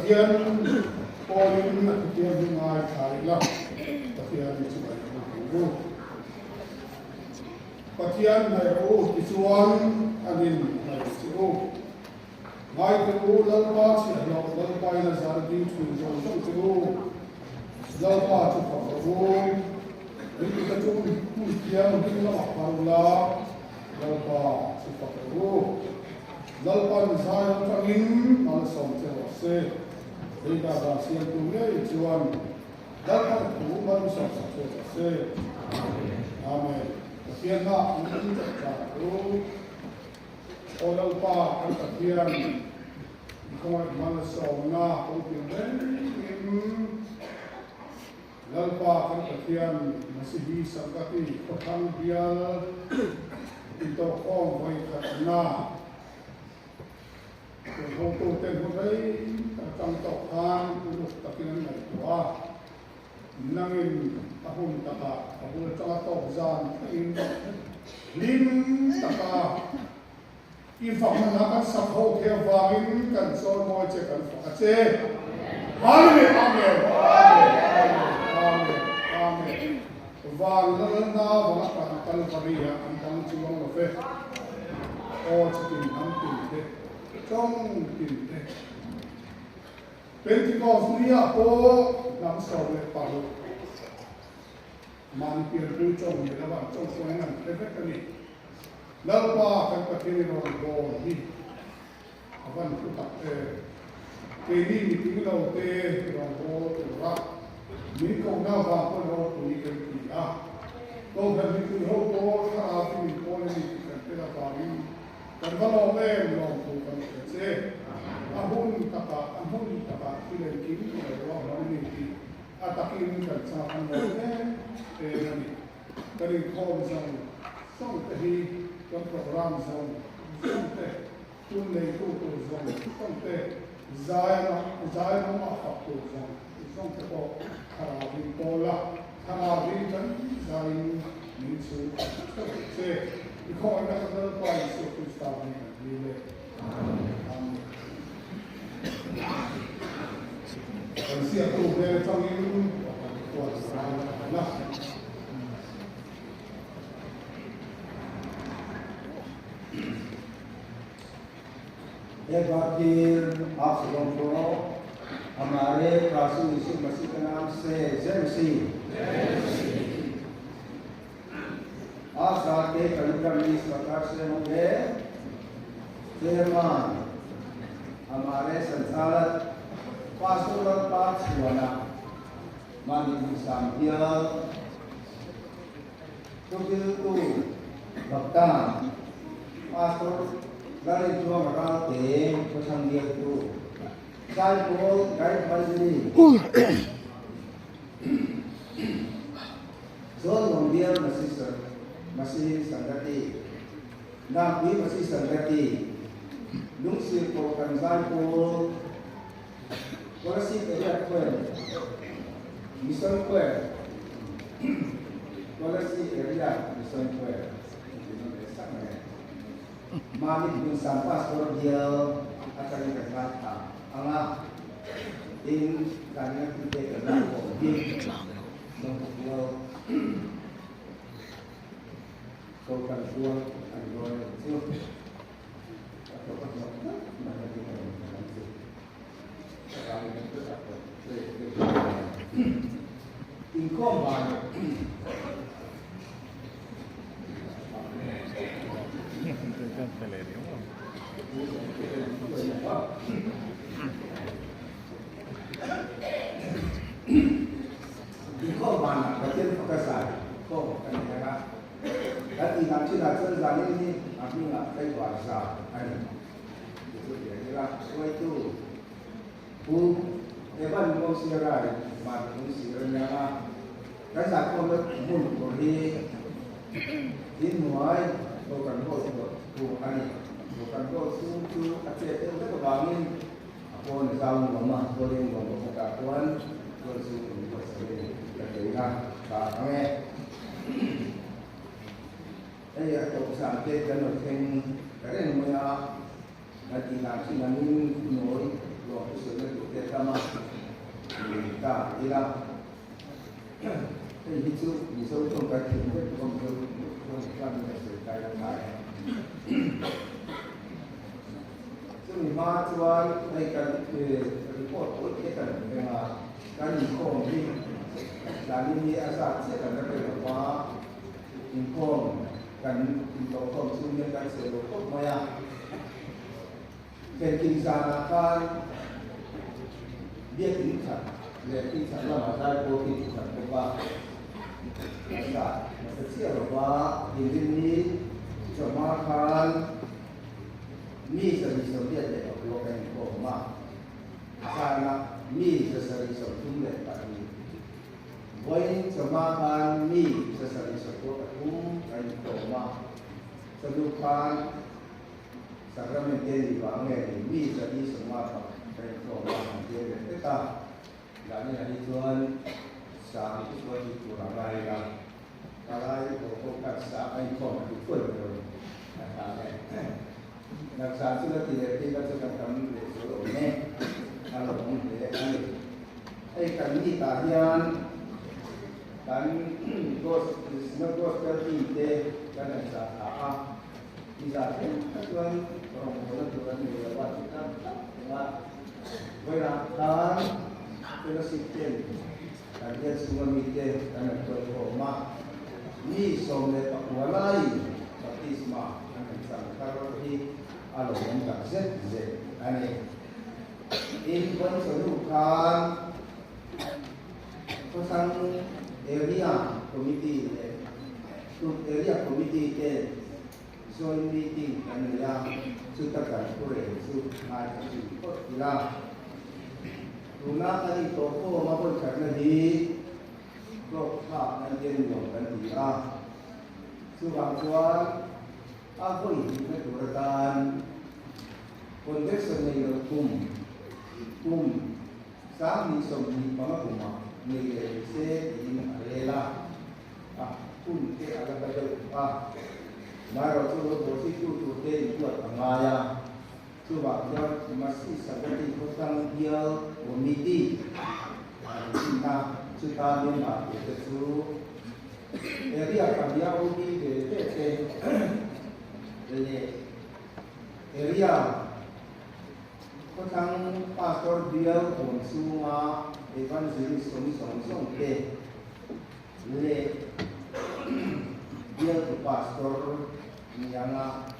Pathian pawlin a thutiam hi ngai thla ila, Pathian chu a inhmu ang u. Pathian hnaih rawh u tichuan an in hnaih che u. Ngai teh u, Lalpa chhiahhlawh, Lalpa in a zar ding thin zawng zawng che u. Lalpa chu fak rawh u. In kut a chung hmun thianghlim lamah phar ula, Lalpa chu fak rawh u. Lalpan zai atangin malsawm che rawh se. Hei ka van siamtu ngei chuan Lalpan thu malsawm sak che rawh se. Amen. Pathian hna an chawpchar u. Aw Lalpa kan Pathian, i khawngaih malsawmna kawng tin rengin Lalpa kan Pathian Masihi Sangati khawthlang bial intawhkhawm vawikhatna ṭuan hotute hmu rei tak atang tawh khan uluk takin an ngaihtuah a, nangin a hun takah a bul atanga tawk zan thlengin hlim taka I fakna hna kan sak ho thei avangin kan chawimawi che kan fak a che. Hallelujah Amen Amen Amen Amen Amen Van lalna vanga tan Kalvari ah an dang chuang lo ve. Aw chitin hnam tin te tawng tin te Pentecost ni ah pawh hnam 16 mahni pianpui tawng ni lova an tawng chuangin an hre vek a ni. Lalpa kan Pathian i rawn bawl hi a van thu tak em. Keini miting lo te i rawn bawl tur a, min kohna avang pawn ropui kan ti a. Kohhran mipui ho pawh thlarau hi min pawl a ni tih kan tel avangin kan va lawm em lawmthu kan hria che. A hun takah a hmun takah thil engkim i lo ruahman a ni tih a takin kan chak a nuam em em a ni. Kan inkhawm zawng zawng te hi kan program zawng zawng te, hun neitu tur zawng zawng te, zai zai rawng a fak tur zawng zawng te pawh thlarau in pawl a, thlarau in kan zaiin min chhung khat theuh ang che. I khawngaihna kan Lalpa Isua Krista hming kan dil e. Amen. Kan siaktu hmel atangin kan kuat zai a. एक बार फिर आप सबों को हमारे प्रभु यीशु मसीह के नाम से जय मसीह। आज रात के कार्यक्रम में इस प्रकार से होंगे। चेयरमैन हमारे संचालक पास्टर पाचवाना माननीय सामपियल Thuthiltu Bhakta Pastor Lalrinchuanga Ralte Khawthlang Bialtu Zaipawl Garibaldi Zawlnuam Bial Masihi Sangati Nakpui Masihi Sangati Lungsir Kohhran Zaipawl Kolasib Area Choir Mission Choir Kolasib Area Mission Choir Mamit Hmunsang Pastor Bial atangin kan ngaithla ang a, tin zanin a thute kan lak pawh hi Lawngkhawp Bial Kohhran Pual a ni dawn a ni chu. A hlawh a hlawh tlat mai a tih ang ang chu. Inkhawm ban Inkhawm banah Pathian faka zai khawm kan ni ang a. Kan tihdan thinah chuan zanin hi a hmingah tlaivar za a ni. Hruaitu Pu Evan Ngawsiarai Vanpui sir a nia a, kan zahkhawmna hmun tur hi inhnuai Volkan Hall tur a ni. Volkan Hall chhung chu a chet deuh vek avangin a pawn a zau nuam a, tualeng nuam bawk khatah chuan tual chu in buatsaih a ni ka theih a, tha ang e. Hei a tawp zan te kan lo thleng ta reng mai a, kan tih dan chin angin nawi lawm thusawi na tur te tam. ila. Hei hi chu Mizo tawng kan thiam vek tawh a, Mizo tawng chuan min a sawi kai nasa e. Chumi hma chuan hei kan report pawl te kan hmu reng a, kan inkhawm hi tlanin hi a zat chiah kan la hre lo va, inkhawm kan intawhkhawm chhung hian kan sawi lo khawp mai a. Thlenkin zanah khan biakin khat leh tihchak lamah zai pawl hi ti khat bawk a, a zat nasa chiah lo va, inrinni chawhma khan mi 279 kan inkhawm a, zanah mi 732, vawiin chawhma khan mi 793 kan inkhawm a, chawhnu khan Sacrament te ni vang nge ni mi 450 ka inkhawm a han tir leh vek a, Daniel hi chuan sang chu chuan hi tur a ngai a, palai aw pawh khan sang a inkhawm a ti thuai lo a tha nge. Naksa chu la ti leh phei kha chu kan tam leh zual awm e, a lo awm hle a ni. Hei kan meet ah hian kan Gospel team te kan han chah thla a. I zah hle kha chuan rawngbawlna tur an nei lo a ti tak tak thung a. Vawilah khan fellowship ten kan bial chhunga mite kan han tuaikhawm a, mi 19 laiin baptisma an han chang thar hi a lawmawm tak zet zet a ni. Tin, vawiin chawhnu khan Khawthlang Area Committee leh Tut Area Committee te Joint meeting kan nei a, chuta kan thu reng chu ngaithla zui phawt ila. Tuna kan intawh khawm a vawikhatna hi hlawk thlak nan hian nuam kan ti a, chuvang chuan a vawi hnihna tur atan convention nei lo kum kum 2025 kumah nei leh ni se tiin a rel a. A hun te a la hla deuh a, amaherawh chu lo bawhzui tu tur te inbuat a ngai a, chuvang chuan Masi Sabati khawthlang bial committee an din a, chuta member tur te chu area pahniha OB ve ve te leh area khawthlang pastor bial huam chhunga evangelist awm zawng zawng te leh bialtu pastor ni anga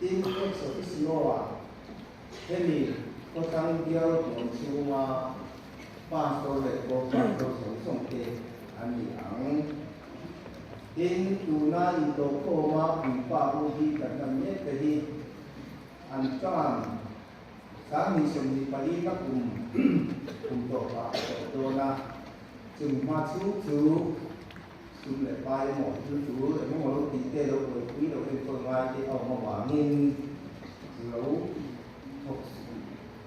tin ex officio-ah hemi khawthlang bial huam chhunga pastor leh co-pastor zawng zawng te an ni ang. Tin, tuna intawhkhawma puipa u hi kan hman mek te hi an tan 2024 na kum kum tawpah a tawp dawn a. Chung hma chhung chu sum leh pai emaw thil tul engemaw lo tih te lo buaipui lo enkawl ngai te a awm avangin lo thawk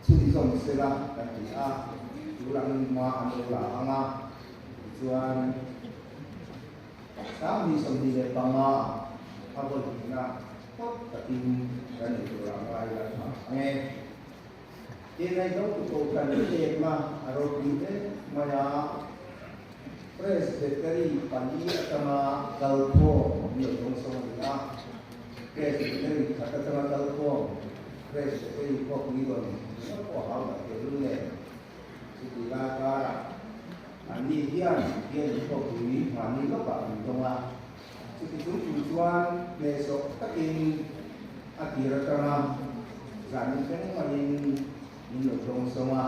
chhunzawm sela kan ti a, tul angin hma an lo la ang a, tichuan 2025 a vawi hnihna phawt takin kan ei tur ah ngai la tha ang e. Tin hei zo tu kohhran pekna a ropui hle mai a, Presbytery pali atanga kalkhawm an lo dawng sawng a ni a, Presbytery khat atanga kalkhawm Presbytery khawpui rawn ringawt pawh a hau tak tehlul nen chuti lai karah anni hian bialin khawpui mahni lawkah an dawng a, chuti chung chung chuan hnehsawh takin A tir atanga zan thleng maiin min lo dawng sawng a,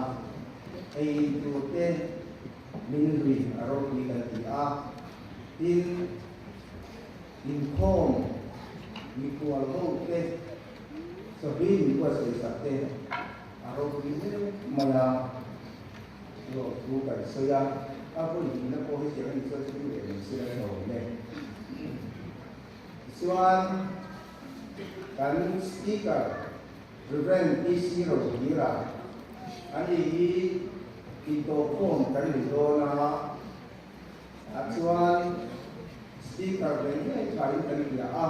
ei tur te min hlui a ropui kan ti a, tin inkhawm mikhual ho te chawhlui min buatsaih sak te a ropui hle mai a, lawmthu kan sawi a, a vawi hnihna pawh hetiang a ni chuan chu leh mai sila tha awm e. Tichuan, kan Speaker Rev. PC Rohira, ani hi intawhkhawm kan ni dawn a, ah chuan Speaker ve ngei thain kan bia a,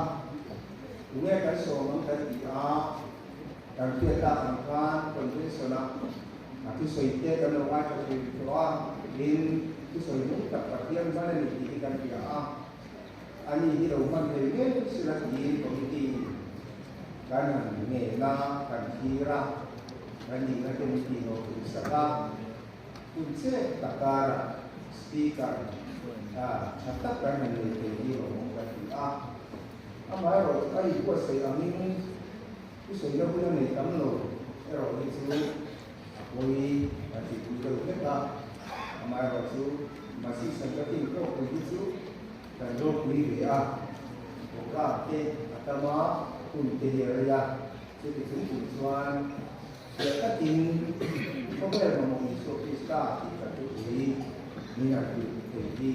tunge kan sawm ang kan ti a, kan hriat tak ang khan Convention-ah thusawi te kan lo ngaithla thin tawh a, tin thusawi nung tak Pathian hman a ni tih hi kan hria a, ani hi lo hman thei ngei sila tiin committee in kan han ngen a, kan thlir a, kan nihna te min tihhlawh tum sak a, hun chep tak karah speaker tha tak kan han nei thei hi lawmawm kan ti a, amaherawhchu a inbuatsaih angin Thusawi hun a nei tam lo erawh hi chu a pawi a ti pui deuh hlek a, amaherawhchu Masi Sangatin pawh pui hi chu kan ropui ve a, programme te a tam a, hun te hi a rei a, chuti chung chung chuan fiah takin khawvel mamawh Isua Krista tih kan thupui min han hrilh thei hi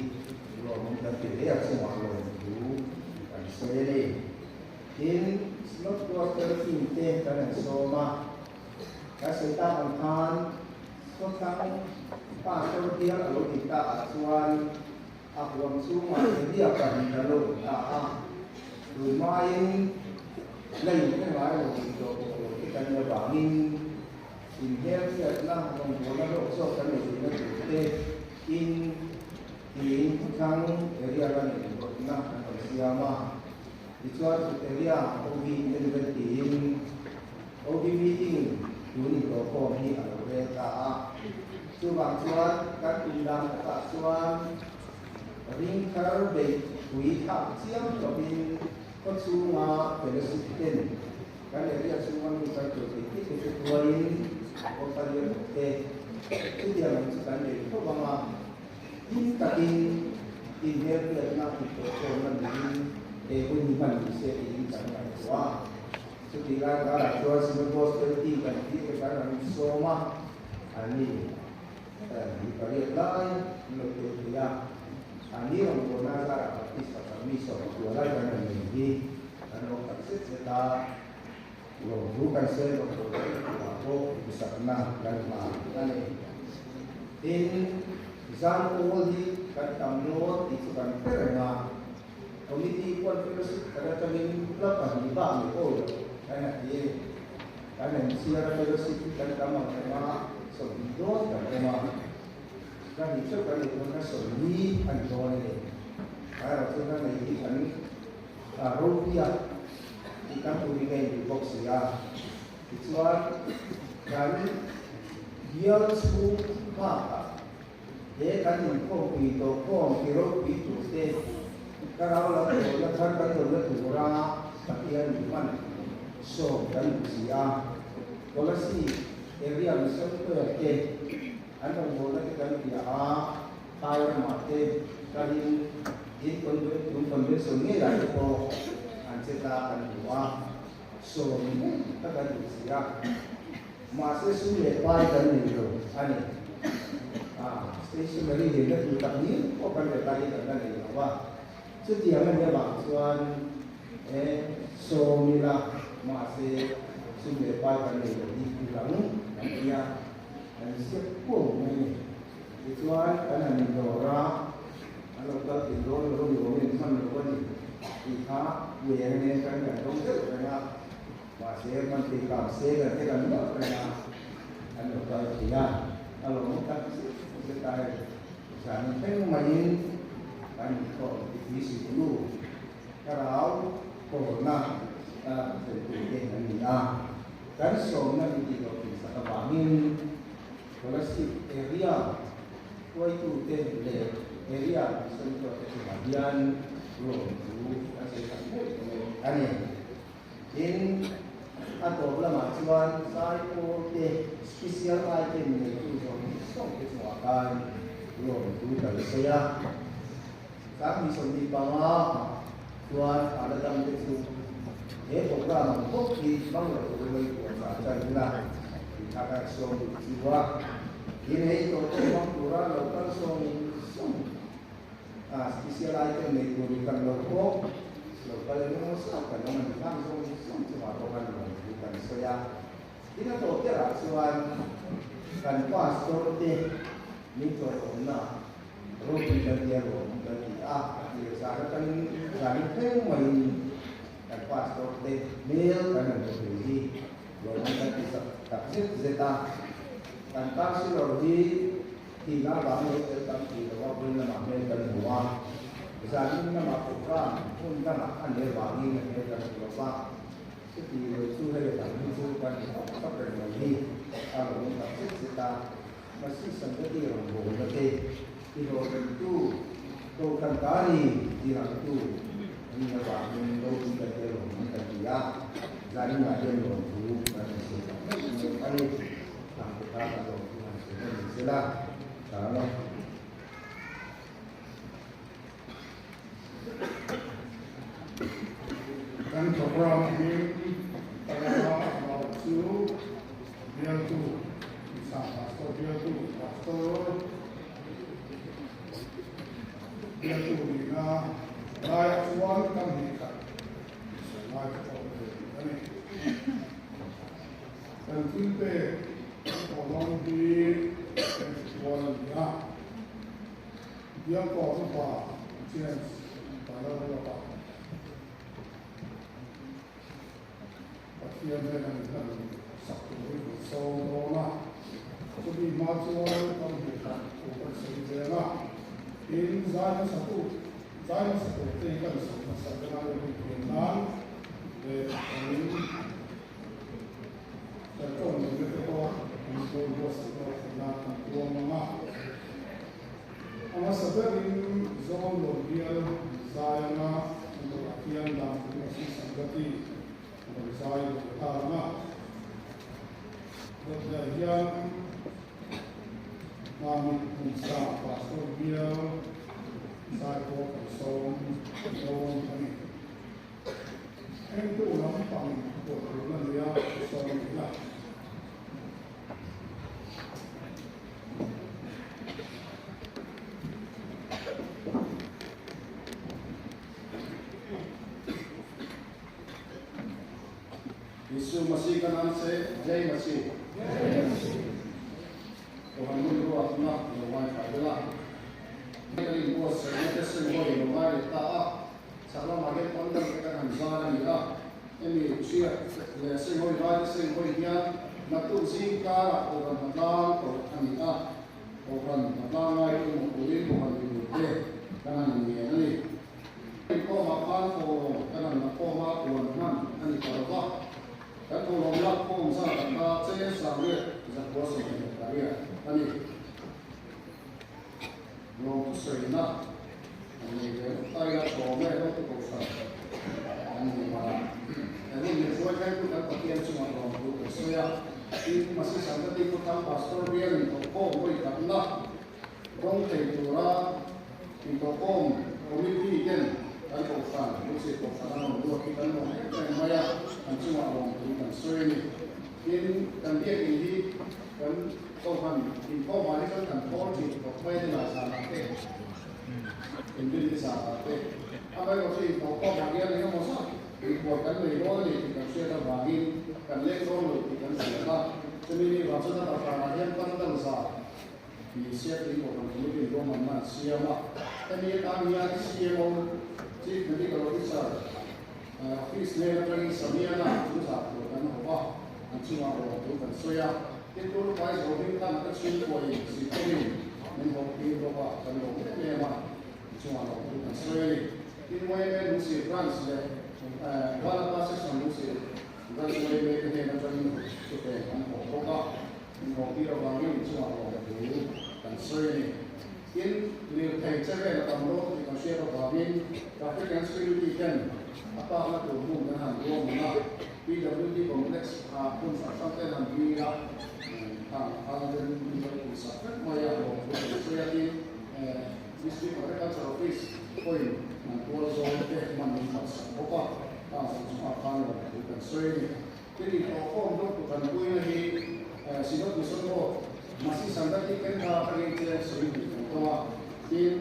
lawmawm kan ti hle a chungah lawmthu kan sawi a ni. Tin, Synod Gospel Team te kan han sawm a, kan sawi tak ang khan Khawthlang Pastor bial a lo tih tak ah chuan a huam chhungah India pahnih kan lo awm ta a, tun hmain la inhre ngai lo tih tawh pawh lo te kan nih avangin inhmelhriatna rawngbawlna hlawk zawk kan nei theihna tur te in tiin Khawthlang area lamin rawtna kan rawn siam a. Tichuan Area OB Management tiin OB meeting tun intawhkhawm hi a lo rel ta a. Chuvang chuan kan tum dan takah chuan ring thar beih pui thlak chiam lovin khaw chhunga fellowship ten kan area chhunga mi kan tur thei thei te chu hruaiin kawngka lian te chutiang ang chu kan nei tho vang a. Hlim takin inhmelhriatna intawhkhawmna niin he hun hi hman ni se tiin kan ngaihtuah a. Chutih lai karah chuan Synod Gospel team kan tih te kan rawn sawm a, anni mi pariat lai an lo tel thei a. Anni rawngbawlna zarah Baptist pakhat mi 10 lai kan rawn nei hi kan lo tak zet zet a. Lawmthu kan sawi lo tur chu tihah pawh hmusakna kan hlan a ni. Tin, zan awl hi kan tam dawn tih chu kan hre reng a, Committee pawn fellowship khat atangin la pahnih bak leh awi lo kan han ti a ni. Kan han chhiar a fellowship hi kan tam ang reng a, 20 dawn kan awm a, ka hnih theuh kan neih dawn kha 40 a ni dawn a ni. Amaherawhchu chu hla nei hi kan ropui a. Tih tam turin ka induh bawk si a. Tichuan, kan bial chhung bakah he kan inkhawmpui tawhkhawm ti ropui turte thlarau lam tawhna thar kan dawlna tura Pathian min hman sawm kan duh si a. Policy area mission square te an rawngbawlna te kan hria a, phai ramah te kalin in tun convention ngeiah te pawh an che ta kan hmu a, sawm ngei tak an duh si a, mahse sum leh pai kan nei lo a ni. Stationery lehna tur tak ngial pawh kan rel lai hi kan la nei lo a, chutiang a nih avang chuan e sawm ila mahse sum leh pai kan nei lo hi lang kan ti a, kan ziak kuau mai a ni. Tichuan kan han indawr a, an lo kal thei dawn lo ni awm in hman lo a ni tih kha Puiang nen kan kan dawng deuh reng a, mahse hman thei kang se kan te kan nawlh reng a, an lo kal thei a, a lawmawm tak zet zet a hei zan thleng maiin kan inkhawm tih siklu thlarau kawlna thlen tur te an ni a, kan sawmna min tih loh thin sak avangin. Scholarship area hruaitute leh area mission te chungah hian lawmthu kan sawi tak meuh meuh a ni. Tin, a tawp lamah chuan zaipawl te special item neitu zawng zawng te chungah khan lawmthu kan sawi a. 25 chuan a la dam te chu he program ang bawk hi hmang lo turin lo inpuahchah chan ila tih kha kan sawm duh chu a. Tin hei tawh pawh hmang tura lo kal sawm sawm a special item nei tur in kan lo pawh lo kal emaw sap kan awm a ni khang zawng zawng chungah pawh kan lawm thu kan sawi a. Tin a tawp berah chuan kan pastor te min tlawhawmna Ropui kan tia ruam kan ti a, a tir zan atangin zanin thleng maiin kan pastor te hmel kan han hmu thei hi lawmawm kan ti tak zet zet a. Kan councillor hi thihna avangin lo tel tam thei lo a, vawiin lamah hmel kan hmu a, zanin lamah program hmun dangah a nih avangin a hmel kan hmu lo va. Chuti lo chu hei a dang hi chu kan hmu fap fap reng mai hi a lo awm tak zet zet a. Masih Sangati rawngbawlna te tihlawhtlintu Kohhran Kari tirangtu an nih avangin ropui kan tel awm an kan ti a, zaninah hian lawmthu kan han sawi tak meuh meuh a ni. Thang te kha kan lawmthu han sawi na ni sela tha ang e. Kan program hming Taranga Mau chu bialtu Isang Pastor bialtu Pastor bialtu nihna laiah chuan kan hnih khat sawi ngai ka tawh ve a ni. Kan thil pek kan tawh hi kan hre kual a ni a. Bialkawp upa James Vanlalruata Pathian hnena min han sak turin kan sawm dawn a, chumi hma chuan kan hmuhkhat thu kan sawi zel a, tin zai hmasa tu zai hmasa tur te hi kan sawi hmasa ber a, rem thiam nan leh kan kan tawng nunna te pawh kan sawi buatsaih tawh theih nan kan tuam ang a. A hmasa berin Zawnglawn bial zai anga Hnawh hian dan tur a siam ka ti rawn zai ve ta ang a. Dawtdai hian Mamit hmunsa Pastor bial zai pawh kan sawm dawn a ni. Engtu lampang pawh tur a nia sawm ila. Yisu Masih ka nam se Jai Masih. Tuhan mun ruat na lo ngai thla bela. Kan in buatsaihna te seng hawi lo ngai leh ta a, chhak lamah hian pandal te kan han zar a ni a. Hemi chhiat leh senghawi laite senghawi hian naktuk zing karah Kohhran hnatlang tawh a ni a, Kohhran hnatlang lai chu emaw turin Kohhran mipuite kan han inngen a ni. Inkhawmah khan thawhlawm kan han la khawm a, puan hman a ni ta lo va, kan thawhlawm lak khawm zat a kha cheng sangriat zakua 28 a ni. Lawmthu sawina an nei ve ngawt ai a, tlawm e rawng kohhran an ni hman a. He hun min hruai thlengtu kan Pathian chungah lawmthu kan sawi a, tin Masi Sangati Khawthlang Pastor bial intawhkhawm vawi khatna rawng thei tura intawhkhawm committee ten kan kohhran Lucy kohhran a rawn ruat hi kan lawm em em mai a, an chungah lawmthu kan sawi a ni. Tin, kan biakinn hi kan Kohhran inkhawmah hi chuan kan thawl thin khawp mai a ni lah zanah te, inrinni zanah te. Amaherawh chu inkhawmkhawmah hian eng emaw zat inbuai kan nei dawn a ni tih kan hriat avangin kan leng dawn lo tih kan hria a. Chumi ni vang chuan a takhrangah hian pandal za ni siatin Kohhran Committee in ruahmanna an siam a. Hemi atan hian CMO, Chief Medical Officer, Office nen atangin Samiana chu zah tur kan hawp a, an chungah rawh tur kan sawi a. Tin, tur pai zo hming khan ka chhungkua in zirtawmin min hawp tir bawk a, kan lawm em em a, an chungah rawh tur kan sawi a ni. Tin, YMA Lungsir Branch leh Vanapa Section Lungsir Branch YMA te hnen atangin thuthleng an hawp bawk a, min hawp tir avangin an chungah rawh tur kan sawi a ni. Tin, lirthei che vel a tam dawn tih kan hriat avangin Traffic and Security ten a parkna tur hmun kan han ruahman a, PWD Complex ah hmun hrang hrang ten han dil a, khang khan ten min lo pui sak vek mai a, lawm thu kan sawi a. Tin, District Agriculture Office pawhin an tual zawn te hman min hlat sak bawk a, khang zawng chungah khan lawm thu kan sawi a ni. Tin, inhlawhkhawm deuh tu kan puina hi Synod Mission Board Masi Sangati Kendra atangin che sawi hmuh kan tawng a. Tin,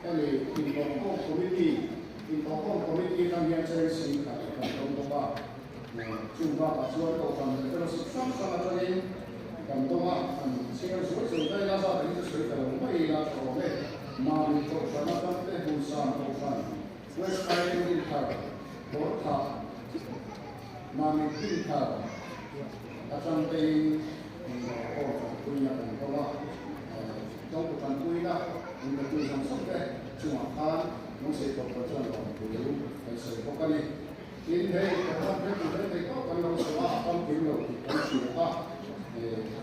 hemi inhlawhkhawm committee, inhlawhkhawm committee atang hian cheng sing khat kan tawng bawk a. Chung bakah chuan kohhran leh fellowship hrang hrang atangin kan tawng a, an chhiar zuai zuai daih la, zat angin chu sawi ta lo mai ila tha awm e. Mami kohhran atang te Hmunsam kohhran, West Island Dinthar, Dawrthah, Mami Dinthar atang tein. Inlawrkhawm tanpuina kan dawng a, Tawngtu tanpuina inbetu zawng zawng te chungah khan lungseih tawpawh chuan lawmthu kan sawi bawk a ni. Tin, hei program te tu hle thei tawk kan lo sawi a, a famkim lo tih kan hria a,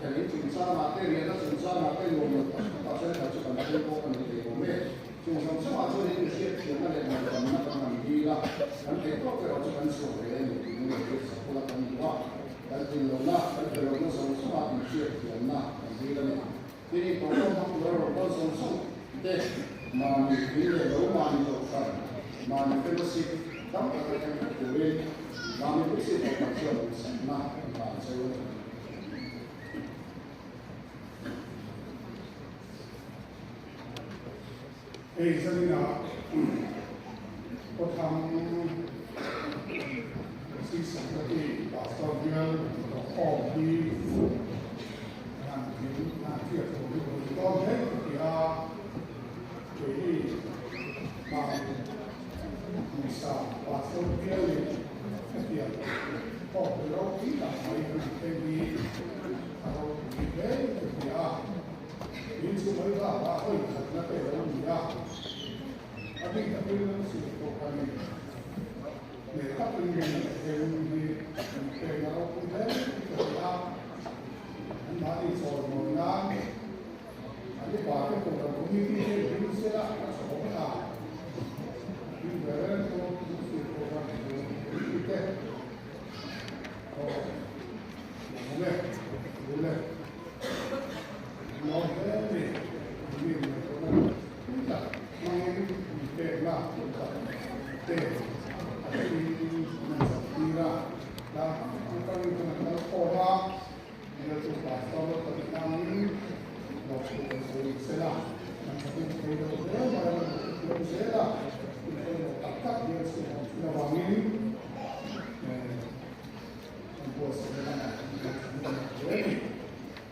thlenin chungchangah te, riahna chungchangah te nuam lo tak takah thenkhat chu kan thleng bawk a ni thei awm e. Chung zawng zawngah chuan in hriatthiamna leh ngaihdanna kan han dil a, kan theih tawk erawh chu kan chhuah ve a ni tih min lo hriatsak bula kan duh a, kan tlin lohna, kan pe lohna zawng zawngah in hriatthiamna kan dil a ni. Tin, in tawhkhawm hmang tur erawh kal zawng zawng te, mahni tui leh lo, mahni kohhran, mahni fellowship tam taka thleng vek turin mahni puisi kohhran chuan duhsakna kan hlan cheu a ni. Hei zaninah Kawthang Sisakati Pastor Bial Hlawhkhawm hi han thil han hriat tur hi rawn dawn hle ti a, keini hmang Misa Pastor Bial in hetiang kawng ropui tak mai kan han thleng hi a ropui hle ti a. In chu mai bakah hawi khatna te lo ni a, a bik takin lam suh pawh kan in hneh takin min eng hi an pek a ropui hle ka ti a, an mahni chawl mawi nan an upa te pawh kan committee te ding sela a chhawm a, in ve reng chu lam suh pawh kan committee te aw lawm e le. Lawm hle ni, mi ngaihtuahna thui tak hmangin inpekna tak te a thlengin an han chawlhtir a, tlang hrang hrang atangin kan han kal khawm a, Bialtu Pastor ka tih angin lawmthu kan sawi ni sela, kan thahnem thei lo hle mai a, kan hrethiam zel a, thil pawimawh tak tak hian chhung awm thin avangin Kan buatsaihna lamah kan ngaihthla hnem hle a ni.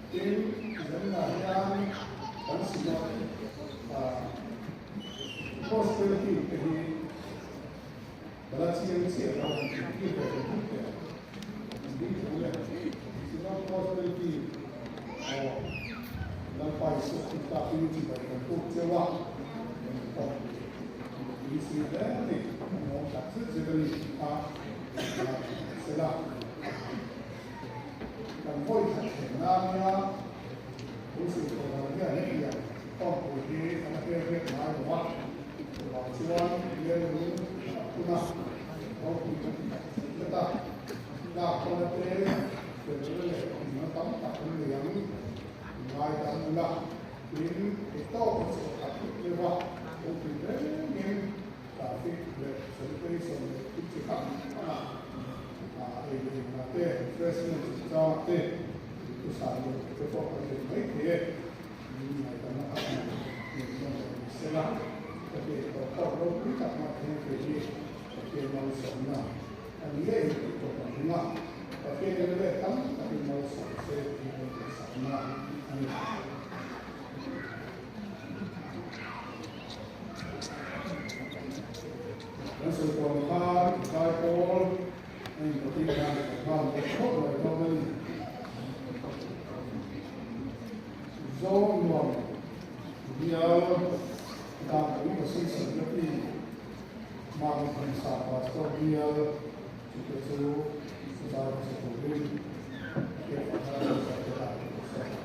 Tin, zanah hian kan Synod Gospel team te hi ka la chiang chiah lo an tih tir ve thei bik teh ang. An ding thung le. Synod Gospel team aw Lalpa Isua Krista hi chibai kan tuk cheu a, kan pawh tui si hle a ni. Kan awm tak zet zet a ni tih kha Sela, kan vawi khat thlen nan nia Rusi Kohhran hian hetiang tawngpui hi a la hriat riat ngai lo a, chuvang chuan Lelung a phun a, ropui kan ti tak zet zet a, tlak pawna te felna leh himna tam tak an nei ang, ngai dan ula, tin theihtawp a chawh khat vek deuh a, ropui rengin. Traffic leh sanitation leh thil chi hrang hrangah ei leh inna te, refreshment chungchangah te inthusah leh te pawh kan nei mai thei e. Min ngaihdanna kha kan nei nawn leh ni sela, ka tih tawh tawk ropui tak mah thleng thei hi Pathian malsawmna a ni ngei tih pawh kan ring a, Pathian in leh tam takin malsawm se tih kan duhsakna a ni. Kan sawi tawh ang khan Zai pawl a inpawtin hian kan nghal bawk khawp mai dawn a ni. Zawng nuam bial dan pui pasing Secretary Mami Thansa Pastor bial chute chu zai hmasa turin Biak Pathian Secretary a sawi.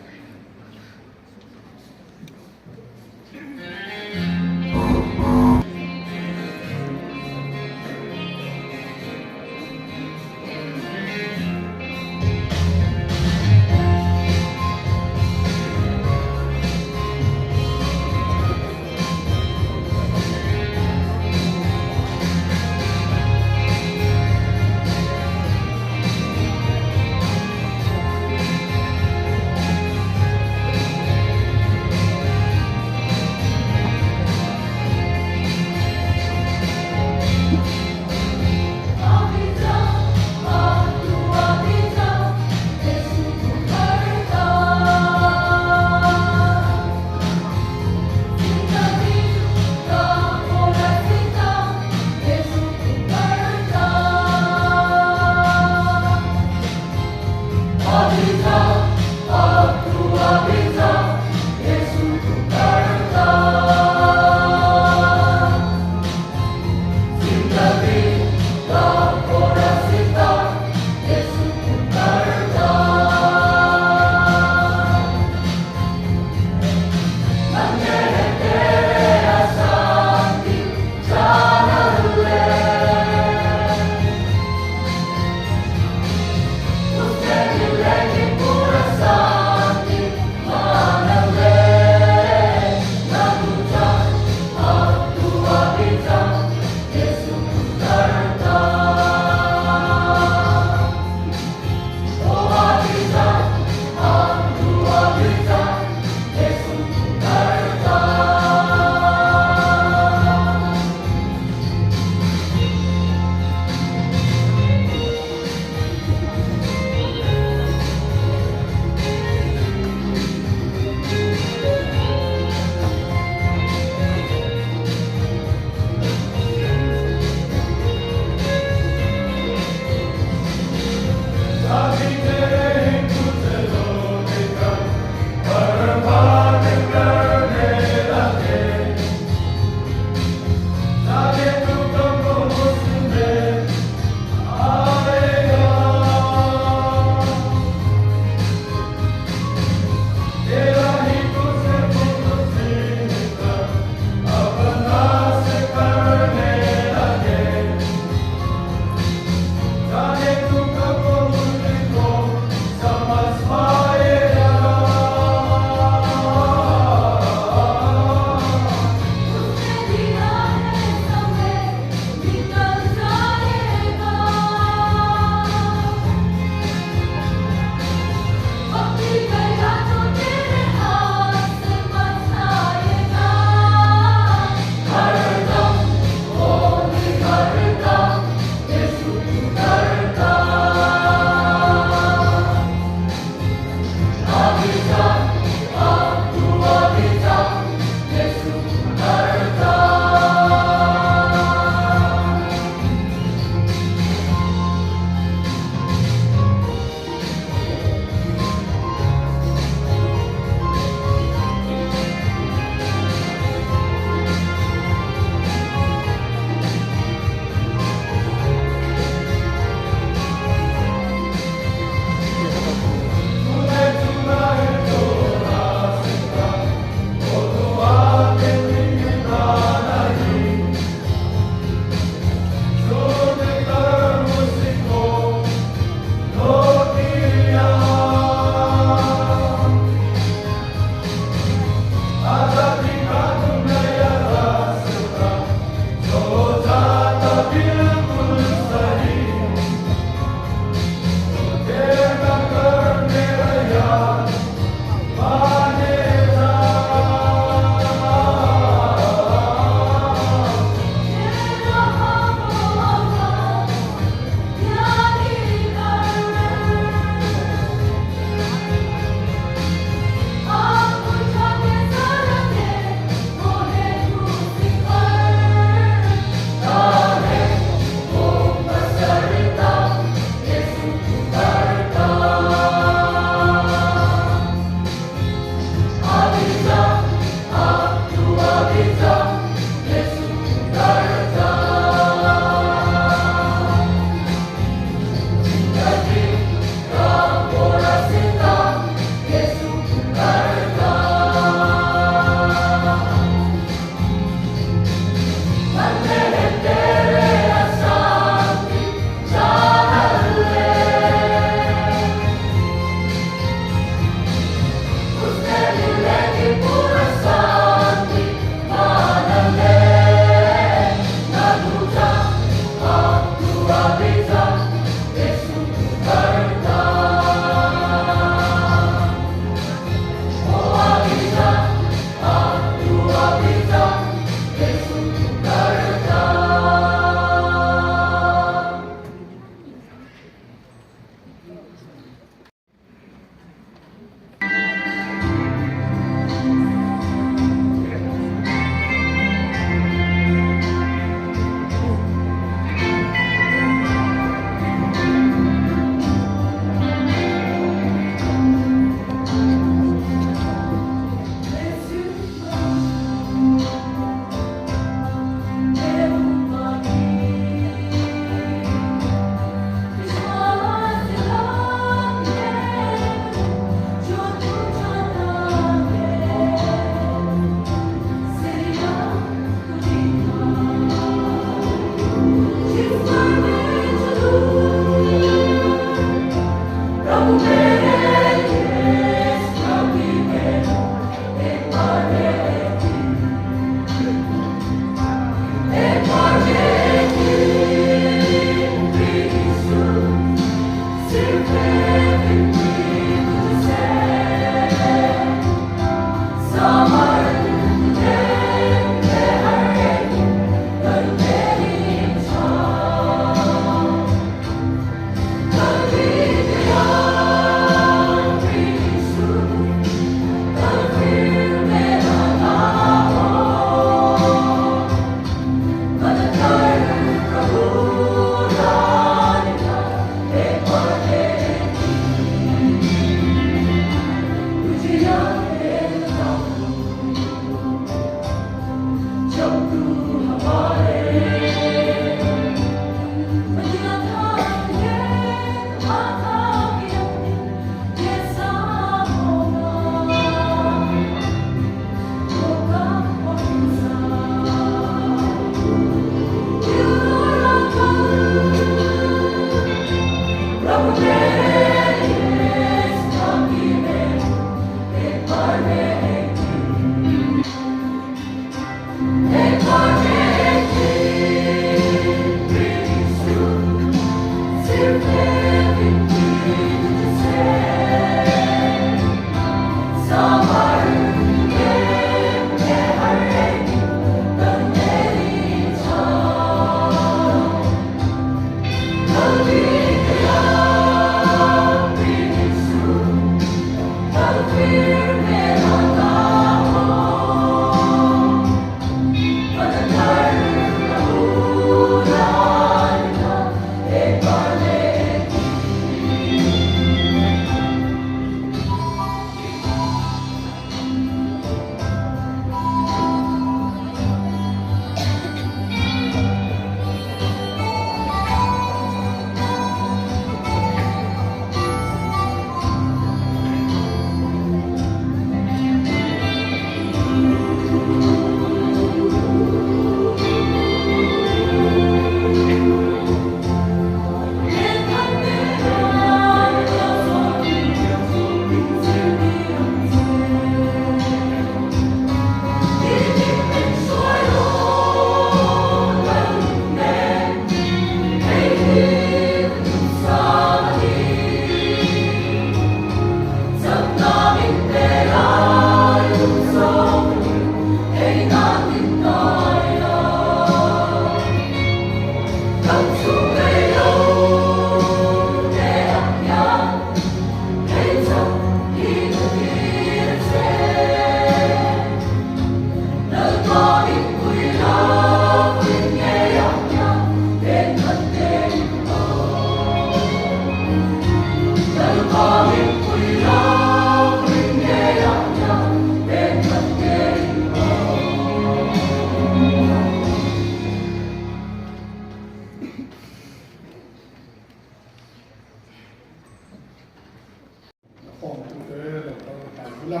Khawmtute lo kal hnai bula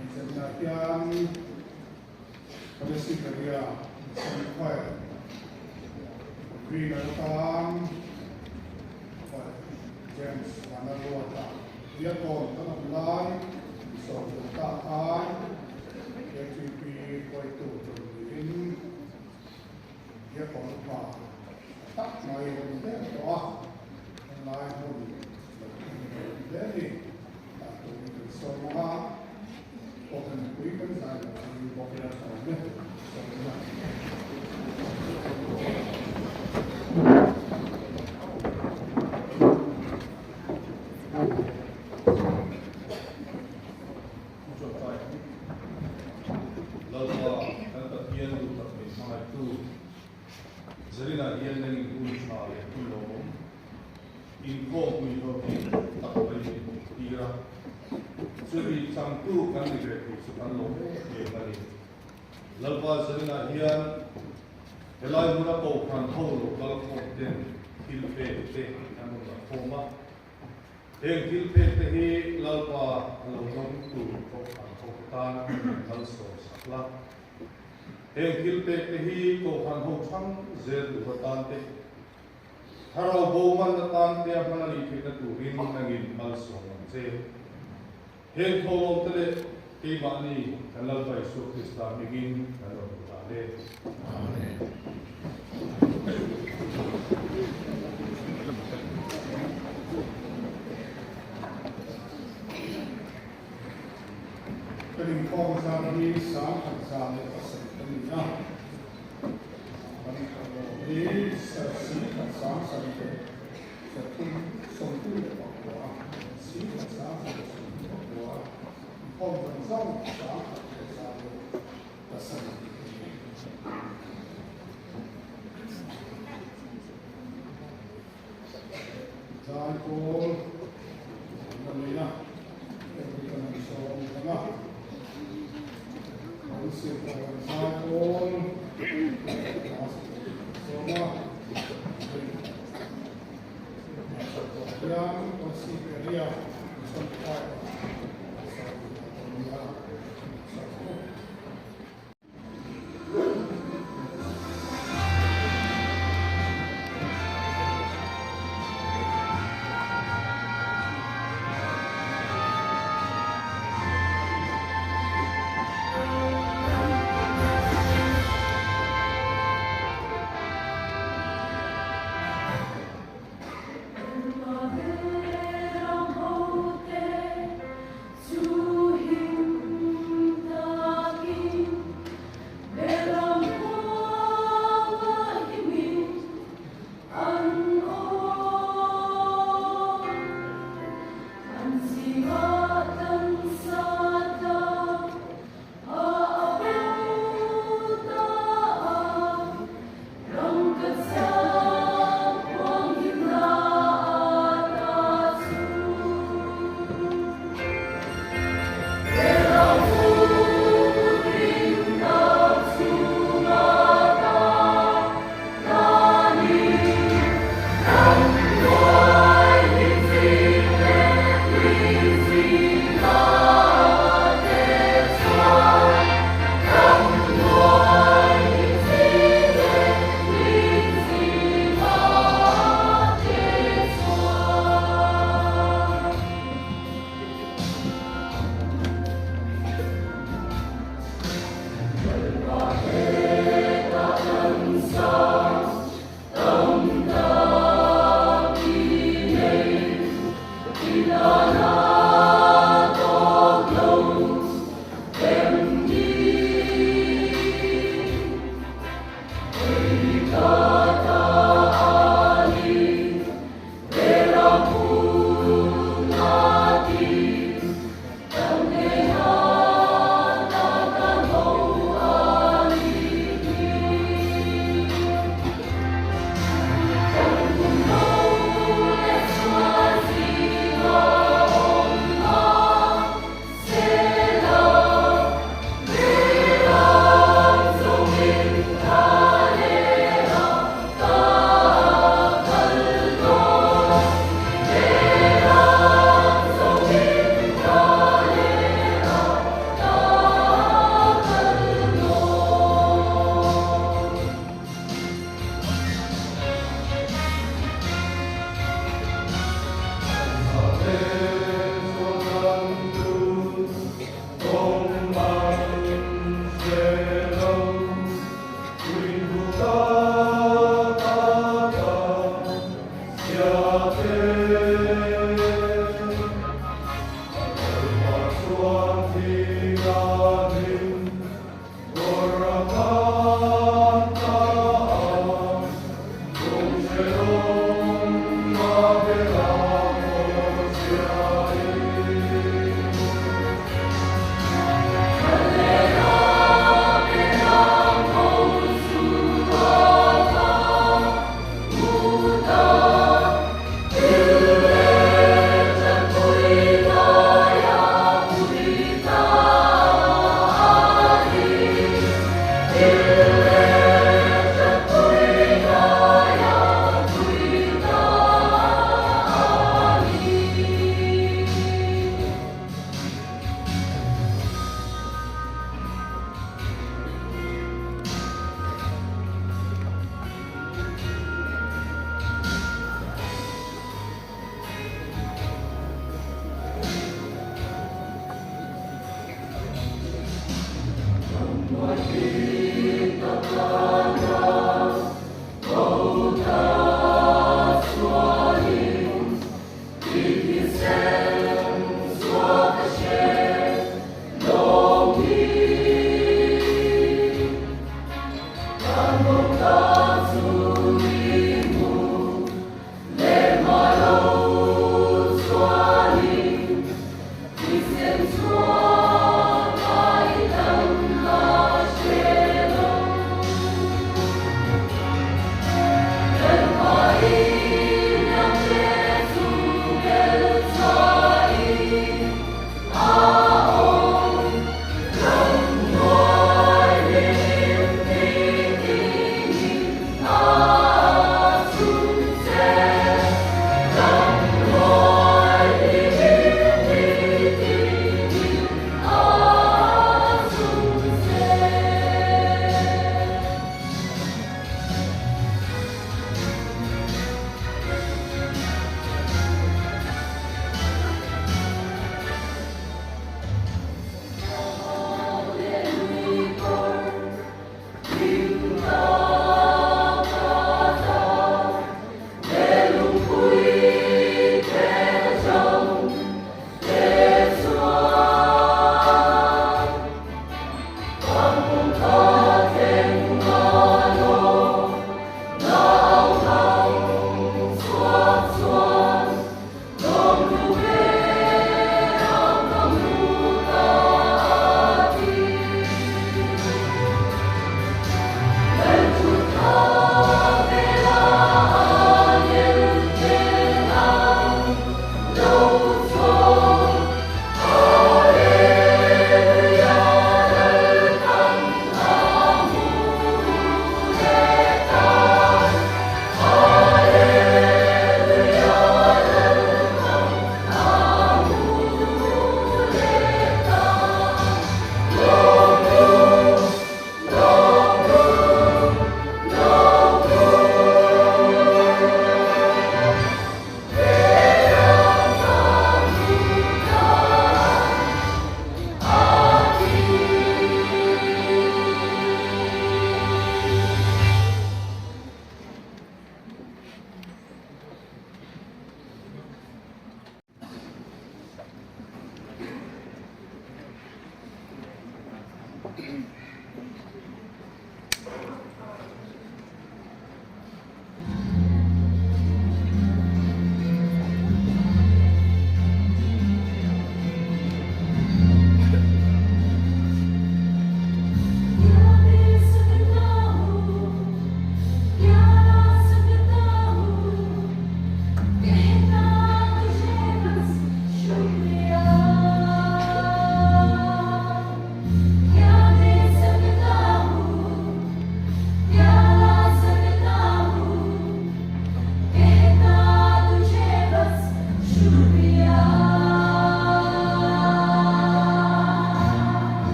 inzemna hian Policy Area Mission Choir Convener atan Choir James Vanlalruata Diakon kan awm lai sawmtu ta khan KTP hruaitu tur niin Diakon upa tak mai a ni hle tawh a, helai hmun lo thleng ve ni hle a ni. Tah turin kan sawm ang a, Kohhran pui kan zai lo ang bawk ila sawm e, sawm ila. Lalpa kan Pathian duh tak min hmangaihtu Zarina hian nangin hun tha leh hun lawmawm inkhawmpui hlawhtling tak mai min hmuh tir a, chumi changtu kan ni ve thei chu kan lawm em em a ni. Lalpa Zarina hian helai hmuna Kohhran ho lo kal khawm ten thil pek te an rawn dah khawm a, Heng thil pek te hi Lalpa a lo dawng tur Kohhran ho tan malsawm sak la. Heng thil pek te hi Kohhran ho chhang zel tur atan te, Thlarau bo man atan te a hman a nih theihna turin nangin malsawm ang che. Heng thawhlawm te leh keimahni kan Lalpa Isua Krista hmingin kan rawn hmu ta le. Amen. Kan inkhawm zar hi 10,107 kan ni a, kan thawhlawm hi 330,330. 10,329, inkhawm zawng zawng 10,107 a ni. Zaipawl an la nei a, heng hi kan han sawm ang a. Kan sirpawh an zaipawl class sawm a, hei sirpawh hian Kolasib area Mission Choir sawm a ni a, sawm bawk.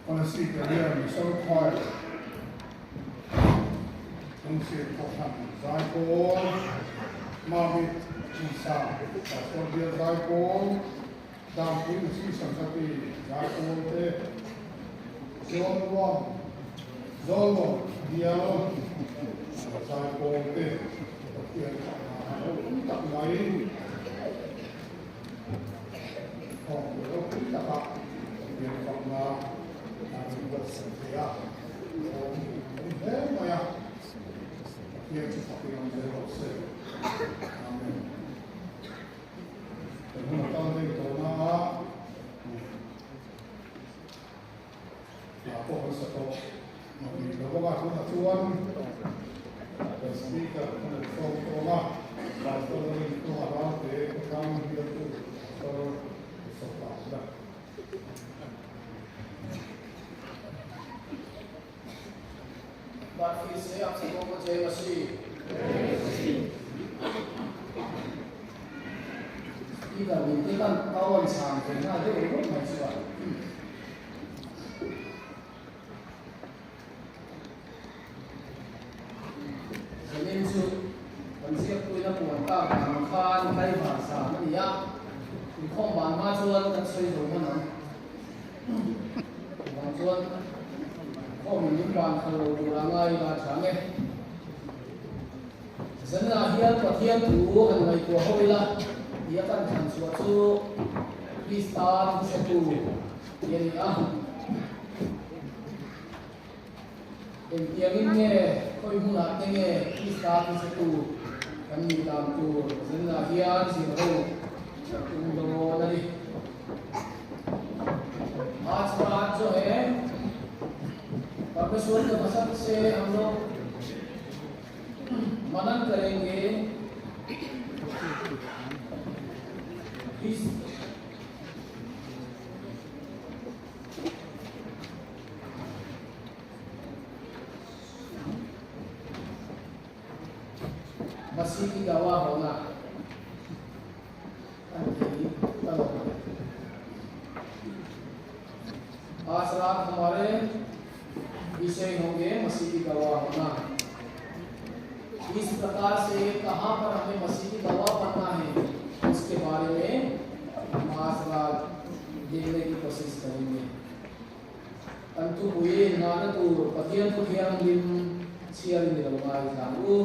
Policy Career Mizo Choir Lungsian Kohhran Zaipawl Mamit Hmunsang Pastor Bial Zaipawl Dangpui Masi Samsati Zaipawl te Zawlnuam Zawlnuam Bial Zaipawl te Pathian fakna a ropui tak mai. Thawngpui ropui taka Pathian fakna an buatsaih thei a, thawm awm hle mai a, Pathian chu fakin awm zel rawh se. Amen. Kan hun a kal daih tawh na a, hla pawh kan sa tawh ngawih lo bawk a, tunah chuan kan speaker kan lo sawm tawng a, Pastor Lalrinchhunga Ralte khawtlang bialtu Pastor Sawpa a. बार फिर से आप सबों को जय मसीह। Speaker min te kan tawon chhan thei nghal deuh ringawt mai chu a. Zanin chu kan ziakpuina puan tak ang khan tlaivar zan a ni a, inkhawm ban hma chuan kan sawi zo hman ang. Chuvang chuan inkhawm in min ban khalh lo tur a ngai ila tha nge. Zaninah hian Pathian thu han ngaihtuah ho ila tih a kan thlan chhuah chu Krista thuhretu tih a ni a. Engtiangin nge khawi hmunah te nge Krista thuhretu kan nih dan tur zaninah hian zir ho kan tum dawn a ni. Aaj raat jo hai परमेश्वर के वचन से हम लोग मनन करेंगे। इस मसीह की गवाह होना आज रात हमारे विषय होंगे मसीह की गवाह होना। इस प्रकार से कहाँ पर हमें मसीह की गवाह बनना है उसके बारे में हम आज रात देखने की कोशिश करेंगे। Kan thupui ngahna tur Pathian thu thianghlim chhiar ni lo ngai tlang u.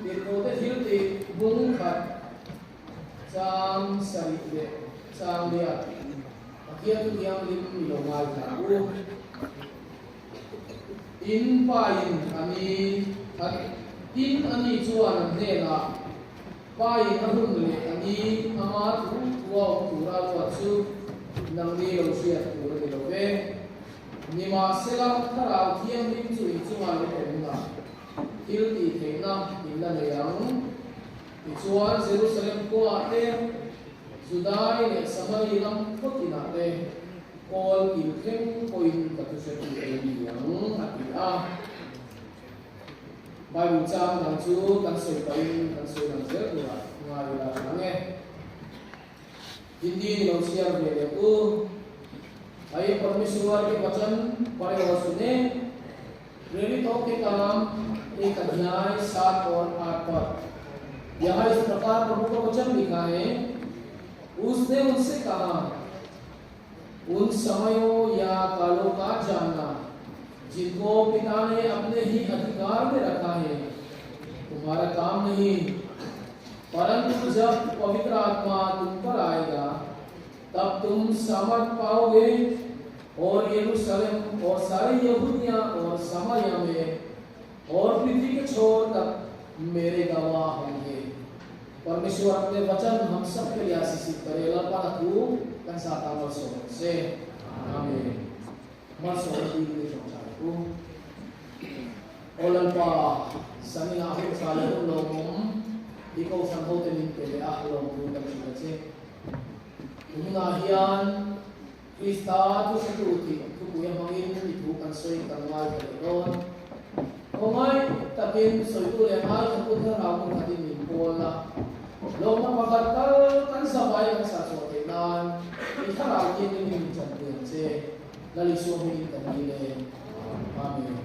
Tirhkohte thil tih bung khat chang sarih leh chang liat Pathian thu thianghlim ni lo ngai tlang u. Tin pain a ni tin a ni chuan an hnenah pain a hun leh a ni ama thu thua awm tura luat chu nangni lo hriat tur a ni lo ve. Nimahsela Thlarau Thianghlim chu inchungah lo awm la, thil tih theihna in la nei ang. Tichuan Jerusalem khuaah te, Judai leh Samari ram khawtinah te kawl kil thleng pawhin ka thuhretu ei ni ang, a ti a. Bible chang dang chu kan sawi pahin kan sawi lang zel turah ngai ila tha ang e. Hindi ni lo chhiar ve leh u. आइए परमेश्वर के वचन पढ़े और सुने। प्रेरितों के काम 1 अध्याय 7 और 8 पर यहाँ इस प्रकार प्रभु का वचन लिखा है। उसने उनसे कहा, उन समयों या कालों का जानना जिनको पिता ने अपने ही अधिकार में रखा है तुम्हारा काम नहीं, परंतु जब पवित्र आत्मा तुम पर आएगा तब तुम सामर्थ पाओगे और यरूशलेम और सारे यहूदिया और सामरिया में और पृथ्वी के छोर तक मेरे गवाह होंगे। परमेश्वर अपने वचन हम सब के लिए आशीषित करे। लपा तू कंसाता मरसो से आमीन। मरसो की को Olalpa sanina hu sale hu lomum iko san ho te min pele a lom tu kan chu che tumna hian Krista tu se tu ti tu puya mangin i thu kan soi kan ngai ka le don Komai takin soi tu le mai ka pun ra mu khatin min pol la lom na pakhat kal kan sa bai kan sa cho te nan I thlarau thianghlim in min chanpui ang che. Lal Isua hmingin kan dil e. Amen.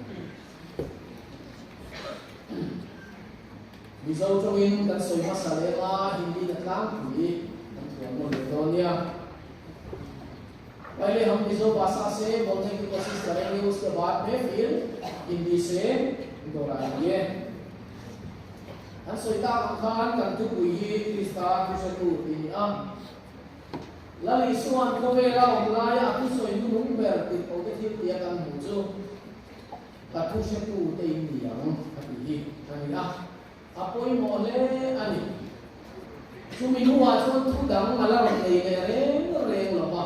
Mizo tawngin kan sawi hmasa lem a, Hindi na tlangpui kan thuam nawn leh dawn nia. Pahle hum Mizo bhasha se bolne ki koshish karenge uske baad me phir Hindi se dohraenge. An sawi tak ang khan kan thupui hi Krista thuhretu tih a ni a. Lal Isua'n khawvela awm laia a thusawi hnuhnung ber tih tho te thil tia kan hmuh chu ka thuhretu te in ni ang a tih hi a ni a, a pawimawh hle a ni. Chumi hnuah chuan thu dang a la rawn nei leh reng reng lo va,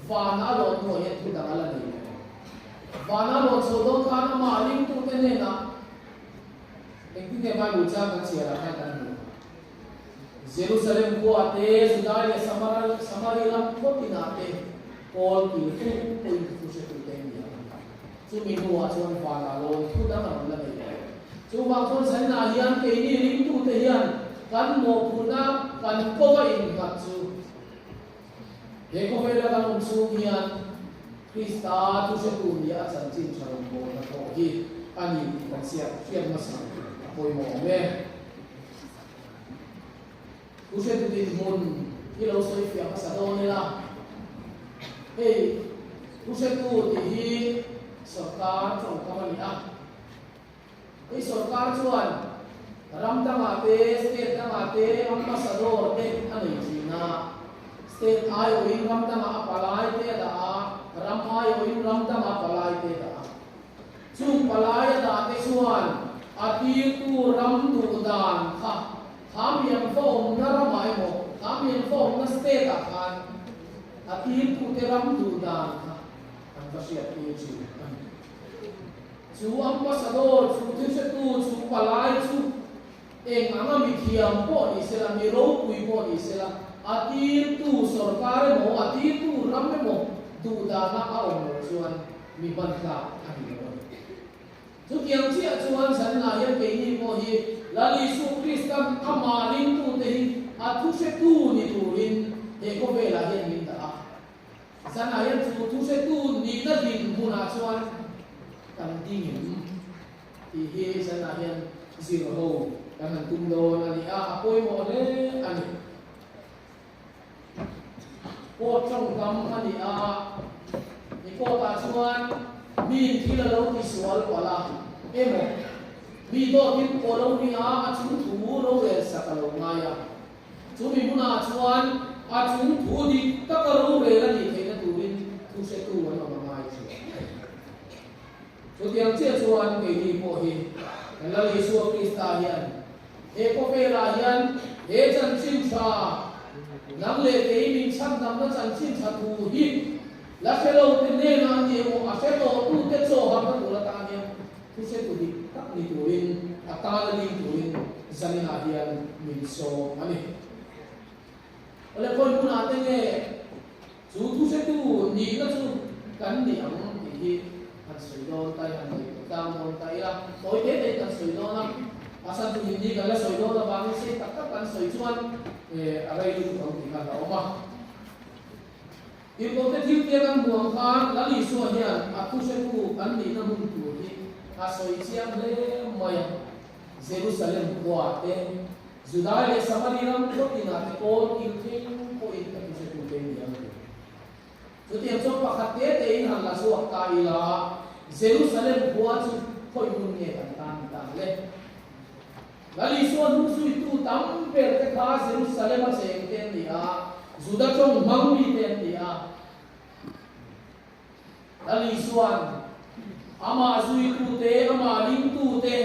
vana a lawn hnuah hian thu dang a la nei leh lo. Vana a lawn chho dawn khan amah ringtute hnenah engtin nge Bible chang kan chhiarah khan kan hmu? Jerusalem khua te, Judai leh Samari ram khaw tinah te kawl kil thleng pawhin thu hretute an ni ang. Chumi hnuah chuan vanah lawn thu dang a rawn la nei lo. Chuvang chuan Zanah hian keini ringtute hian kan mawhphurhna kan kova innghat chu he khawvela kan awm chhung hian Krista thu hretu nia a chanchin tha rawn bawlna pawh hi a ni tih kan hriat hmasa a pawimawh awm e. Thu hretu dinhmun hi lo sawi fiah hmasa dawn ila, hei thu hretu tih hi sawrkar tawngkam a ni a. Hei sawrkar chuan ram dangah te, state dangah te ambassador te a nei thin a. State aiawhin ram dangah a palai te a dah a, ram aiawhin ram dangah palai te a dah a. Chung palai a dah te chuan a tirtu ram duh dan kha kha miang fa awmna ramah emaw, kha miang fa awmna state ah khan a tirtute ram duh dan kha an va hriat tir thin a ni. Chu ambassador, chu thilhretu, chu palai chu eng anga mithiam pawh ni sela, mi ropui pawh ni sela, a tirtu sorkar emaw, a tirtu ram emaw duh dana a awm loh chuan mi hman tlak a ni lo a ni. Chutiang chiah chuan zanah hian keini pawh hi Lal Isu Kristan amah ringtute hi a thuhretu ni turin he khawvelah hian min dah a. Zanah hian chu thuhretu nihna din hmunah chuan kan ding em tih hi zanah hian zir ho kan han tum dawn a ni a, a pawimawh hle a ni. Court tawngkam a ni a, i court-ah chuan miin thil a lo tisual palh a, emaw mi dawtin pawh lo ni a, a chung thu rorel sak a lo ngai a. Chumi hmunah chuan a chung thu dik taka rorel a nih theihna turin thu hretu an awm a ngai thin. Chutiang chiah chuan keini pawh hi kan Lal Isua Krista hian He khawvelah hian he chanchin tha, nang leh kei min chhandamna chanchin tha thu hi la hre lo te hnenah a ni emaw, a hre tawh tute chaw harna tur atan hian thu hretu dik tak ni turin, a tana ding turin zaninah hian min sawm a ni. Awle khawi hmunah te nge chu thu hretu nihna chu kan ni ang tih hi han sawi dawn ta i, han ngaihtuah tlang dawn ta ila, tawi te te in kan sawi dawn a, a chhan chu Hindi kan la sawi dawn avangin sei tak tak kan sawi chuan a rei lutuk ang tih kha a awm a. Tirhkohte thil tia kan hmuh ang khan Lal Isua hian a thu hretu kan nihna hmun tur hi a sawi chiang hle mai a, Jerusalem khua te, Judai leh Samari ram khawtinah te kawl kil thleng pawhin ka thuhretute ni ang ti. Chutiang chuan pakhat te tein han la chhuak ta ila, Jerusalem khua chu khawi hmun nge kan tan ni ta ang le? Lal Isua hnungsuitu tam ber te kha Jerusalem a cheng te an ni a, Juda tawng hmang mi te an ni a. Lal Isua'n amah zuitute, amah ringtute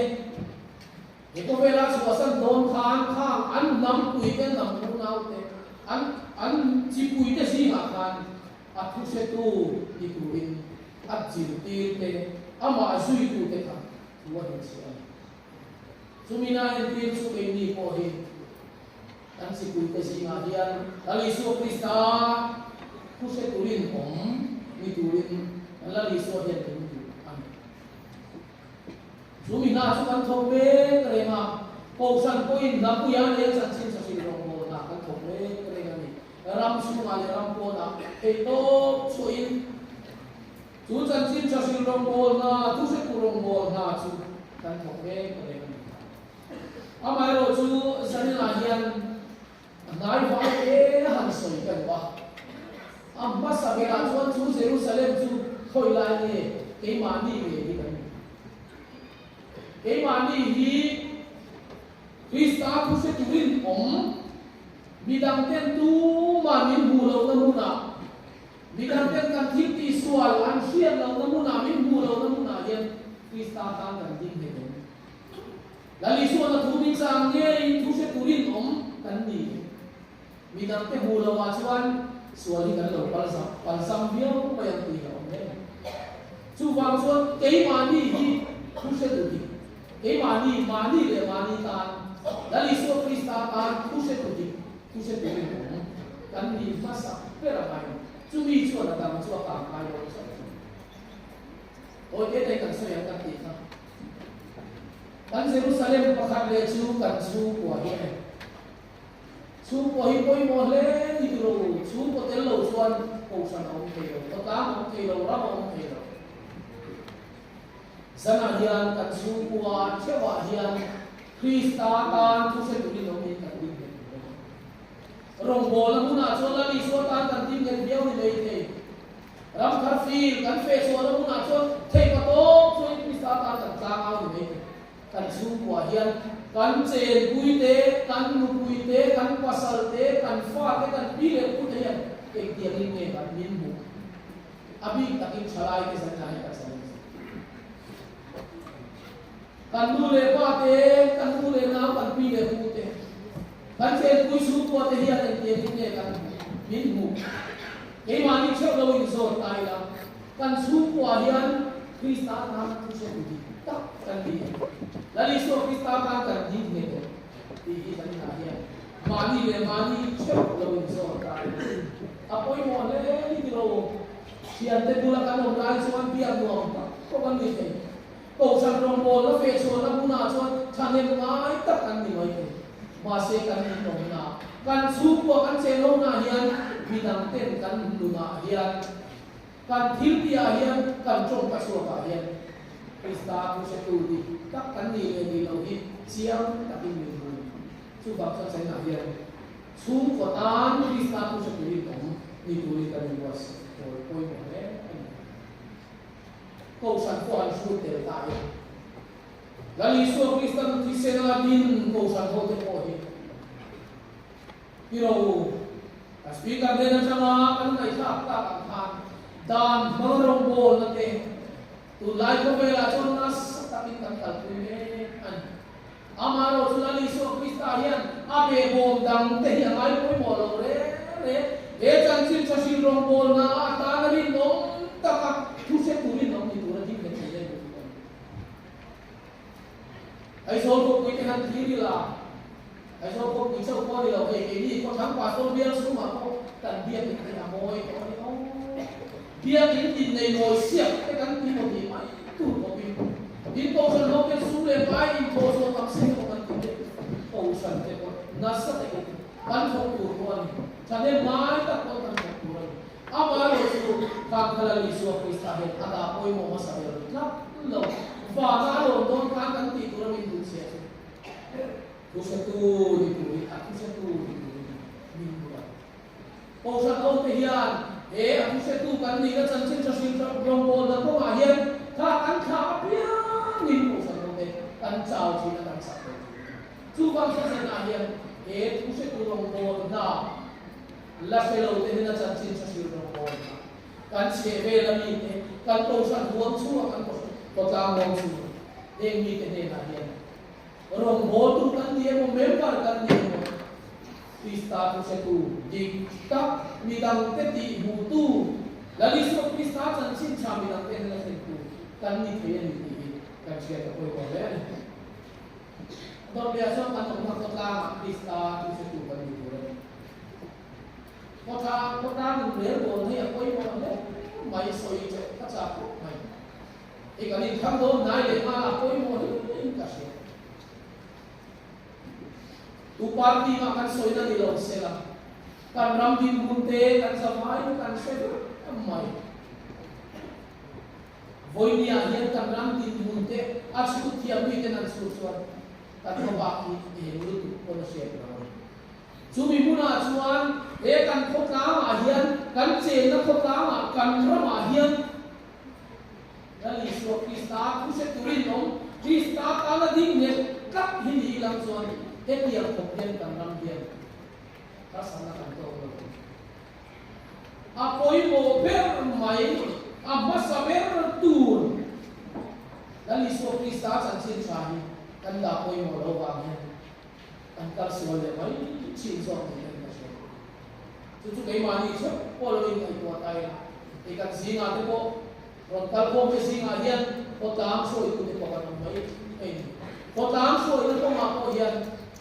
he khawvela chhuahsan dawn khan khang an hnampuite, an hnam unaute, an an chipuite zingah khan a thuhretu ni turin a zirtirte, amah zuitute kha thu a hnehchhiah a ni. Chumina entir chu keini pawh hi Kan sipuite zingah hian Lal Isua Krista thu hre turin awm ni turin kan Lal Isua hian min duh a ni. Chu mi hna chu kan thawk mek reng a, Kohhran pawhin Hlapuia leh chanchin chawhrilh rawngbawlna kan thawk mek reng a ni. Ram chhungah leh ram pawnah theihtawp chhuahin chu chanchin tha hrilh rawngbawlna, thuhretu rawngbawlna chu kan thawk mek reng a ni. Amaherawh chu zaninah hian a hnaivai te han sawi ka duh a. A hmasa berah chuan chu Jerusalem chu khawi lai nge keimahni ngei hi kan ni. Keimahni hi Krista thu hre turin awm, midangten tumah min hmuh lohna hmunah, midangten kan thil tihsual an hriat lohna hmunah, min hmuh lohna hmunah hian Krista tan kan ding thei em? Lal Isuan a thu min chang ngeiin thu hre turin awm kan ni. Midangte hmuh lohah chuan sual hi kan lo palzam viau mai ang tih a awm hle mai. Chuvang chuan keimahni hi thu hre tu dik, keimahni, mahni leh mahni tan, Lal Isua Krista tan thu hre tu dik, thu hre turin awm kan nih hmasa ber a ngai. Chumi chuan a dang chu a kang ngai lo chauh a ni. Awi te te kan sawi ang kan tih kha. Kan Jerusalem pakhat leh chu kan chhungkua hi a ni. Chhungkua hi pawimawh hle ni ti rawh u. Chhungkaw tel lo chuan kohhran a awm thei lo, khawtlang a awm thei lo, ram a awm thei lo. Zanah hian kan chhungkua theuhah hian Krista tan thu hre turin awmin kan ding nghet tur a ni. Rawngbawlna hmunah chuan Lal Isua tan kan ding nghet viau ni mai thei. Ram thar fir kan feh chhuahna hmunah chuan theihpa tawp chuan Krista tan kan tlang au ni mai thei. Kan chhungkuah hian kan chenpui te, kan nupui te, kan pasal te, kan fa te, kan pi leh pu te hian engtiangin nge kan min hmuh? A bik takin thalai te zanah hian ka challenge. Kan nu leh pa te, kan u leh nau, kan pi leh pu te, kan chenpui chhungkua te hian engtiangin nge kan min hmuh? Keimahni theuh lo inzawt ta ila, Kan chhungkua hian Krista tan thu hre tu dik tak kan ni e. Lal Isua Krista tan kan ding nghet e tih hi kan inah hian mahni leh mahni theuh lo inzawn ta ila a pawimawh hle ni ti lo. Thiante bula kan awm lai chuan biak nuam tak pawh kan ni thei. Kohhran rawngbawlna feh chhuahna hmunah chuan thahnem ngai tak kan ni mai thei. Mahse kan inawmna, kan chhungkua kan chenhona hian midangten kan nunah hian Kan thil tihah hian kan tawngka chhuakah hian Krista thuhretu dik tak kan nih leh nih loh hi chiang takin min hmu. Chuvang chuan China hian chhungkaw tan Krista thuhretu hi awm ni turin kan inbuatsaih pawl pawimawh hle a ni. Kohhran pawh an hrut tel ta e. Lal Isua Kristan thisena din kohhran hote pawh hi Hero, a speaker hnen atanga kan ngaihthlak tak ang khan dan hmang rawngbawlna te tunlai khawvelah chuan nasa takin kan kalpui mek a ni. Amaherawhchu Lal Isua Krista hian a behbawm dang te hi a ngai pawimawh lo reng reng. He chanchin tha hrilh rawngbawlna atana rinawm taka thu hre turin awm ni tura ding nghet thei em a ni. Aizawl khawpui te han thlir ila, Aizawl khawpui chauh pawh a ni lo hei, keini khawthlang pastor bial chhungah pawh kan biakin te a mawi tawh a ni aw. Biakin in nei mawi siak te kan ti maw tih mai tur khawpin in kohhran ho ten sum leh pai in thawh zawh tam se emaw kan ti te kohhran te pawh nasa takin kan thawk tur pawh a ni. Thahnem ngai tak pawh kan thawk tur a ni. Amaherawhchu, khang kha Lal Isua Krista hian a dah pawimawh hmasa ber tlat lo. Vana a lawm dawn khan kan tih tur a min duh chhiah chu thuhretu ni turin, a thuhretu ni turin min hmu a. Kohhran hote hian he a thuhretu kan nihna chanchin tha hrilh rawngbawlna kawngah hian thla kan thlah apiangin kohhran hote kan chau thin a, kan chak lo thin a ni. Chuvang thlasena hian he thuhretu rawngbawlna La hre lo te hian a chanchin tha hrilh rawh aw nia. Kan chheh vel a mi te, kan kohhran huam chhungah kan khawtlang huam chhungah heng mi te hnenah hian rawngbawltu kan ni emaw member kan ni emaw Krista thuhretu dik tak midang te tih hmuhtu Lal Isua Krista chanchin tha midang te hnena thlentu kan ni thei a ni tih hi kan hriat a pawimawh hle a ni. Dawrhliah chuan kan awmna khawtlangah Krista thuhretu kan ni tur a ni. Khawtlang, khawtlang inrelbawl hi a pawimawh hle mai, sawi che ka chak khawp mai. I kan inthlang dawn hnai leh nghal a pawimawh hlein ka hria. Tu party mah kan sawina ni lo sela. Kan ram dinhmun te kan zavaiin kan hre vek mai. Vawinia hian kan ram dinhmun te a chhut thiam mi ten an chhut chuan kan khawbak hi eng lutuk pawn a hriat lo a ni. Chumi hmunah chuan he kan khawtlangah hian, kan chenna khawtlangah, kan ramah hian Lal Isua Krista thu hre turin awm, Krista tana ding nghet tlat hi ni ilang chuan hetiang khawp hian kan ram hian harsatna kan tawk lo. A pawimawh ber mai, a hmasa ber tur Lal Isua Krista chanchin tha hi kan dah pawimawh lo vang hian kan kal sual leh mai thin zawk niin ka hria. Chu chu keimahni theuh pawh lo inngaihtuah ta ila, hei kan zingah te pawh rawn kal khawm te zingah hian khawtlang hruaitute pawh kan awm mai a ni. Khawtlang hruaina kawngah pawh hian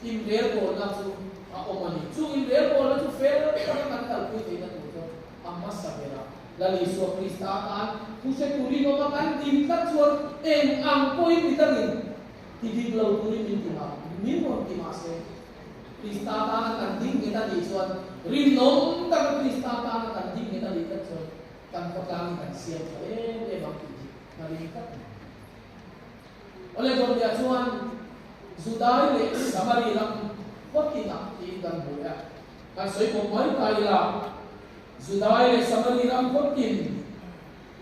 inrelbawlna chu a awm a ni. Chu inrelbawlna chu fel taka kan kalpui theihna tur chuan a hmasa ber a. Lal Isua Krista tan thu hre turin awm a, kan din tlat chuan eng ang pawhin mi dangin ti dik lo turin min ti mah, min rawn ti mah se, Krista tana kan ding nghet a nih chuan, rinawm taka Krista tana kan ding nghet a nih tlat chuan kan khawtlangin kan siam tha em em ang tih hi ka ring tlat mai. Awle Dawrliah chuan Judai leh Samari lam khawtinah tiin kan hmu leh a, kan sawi kawp mai ta ila, Judai leh Samari ram khawtin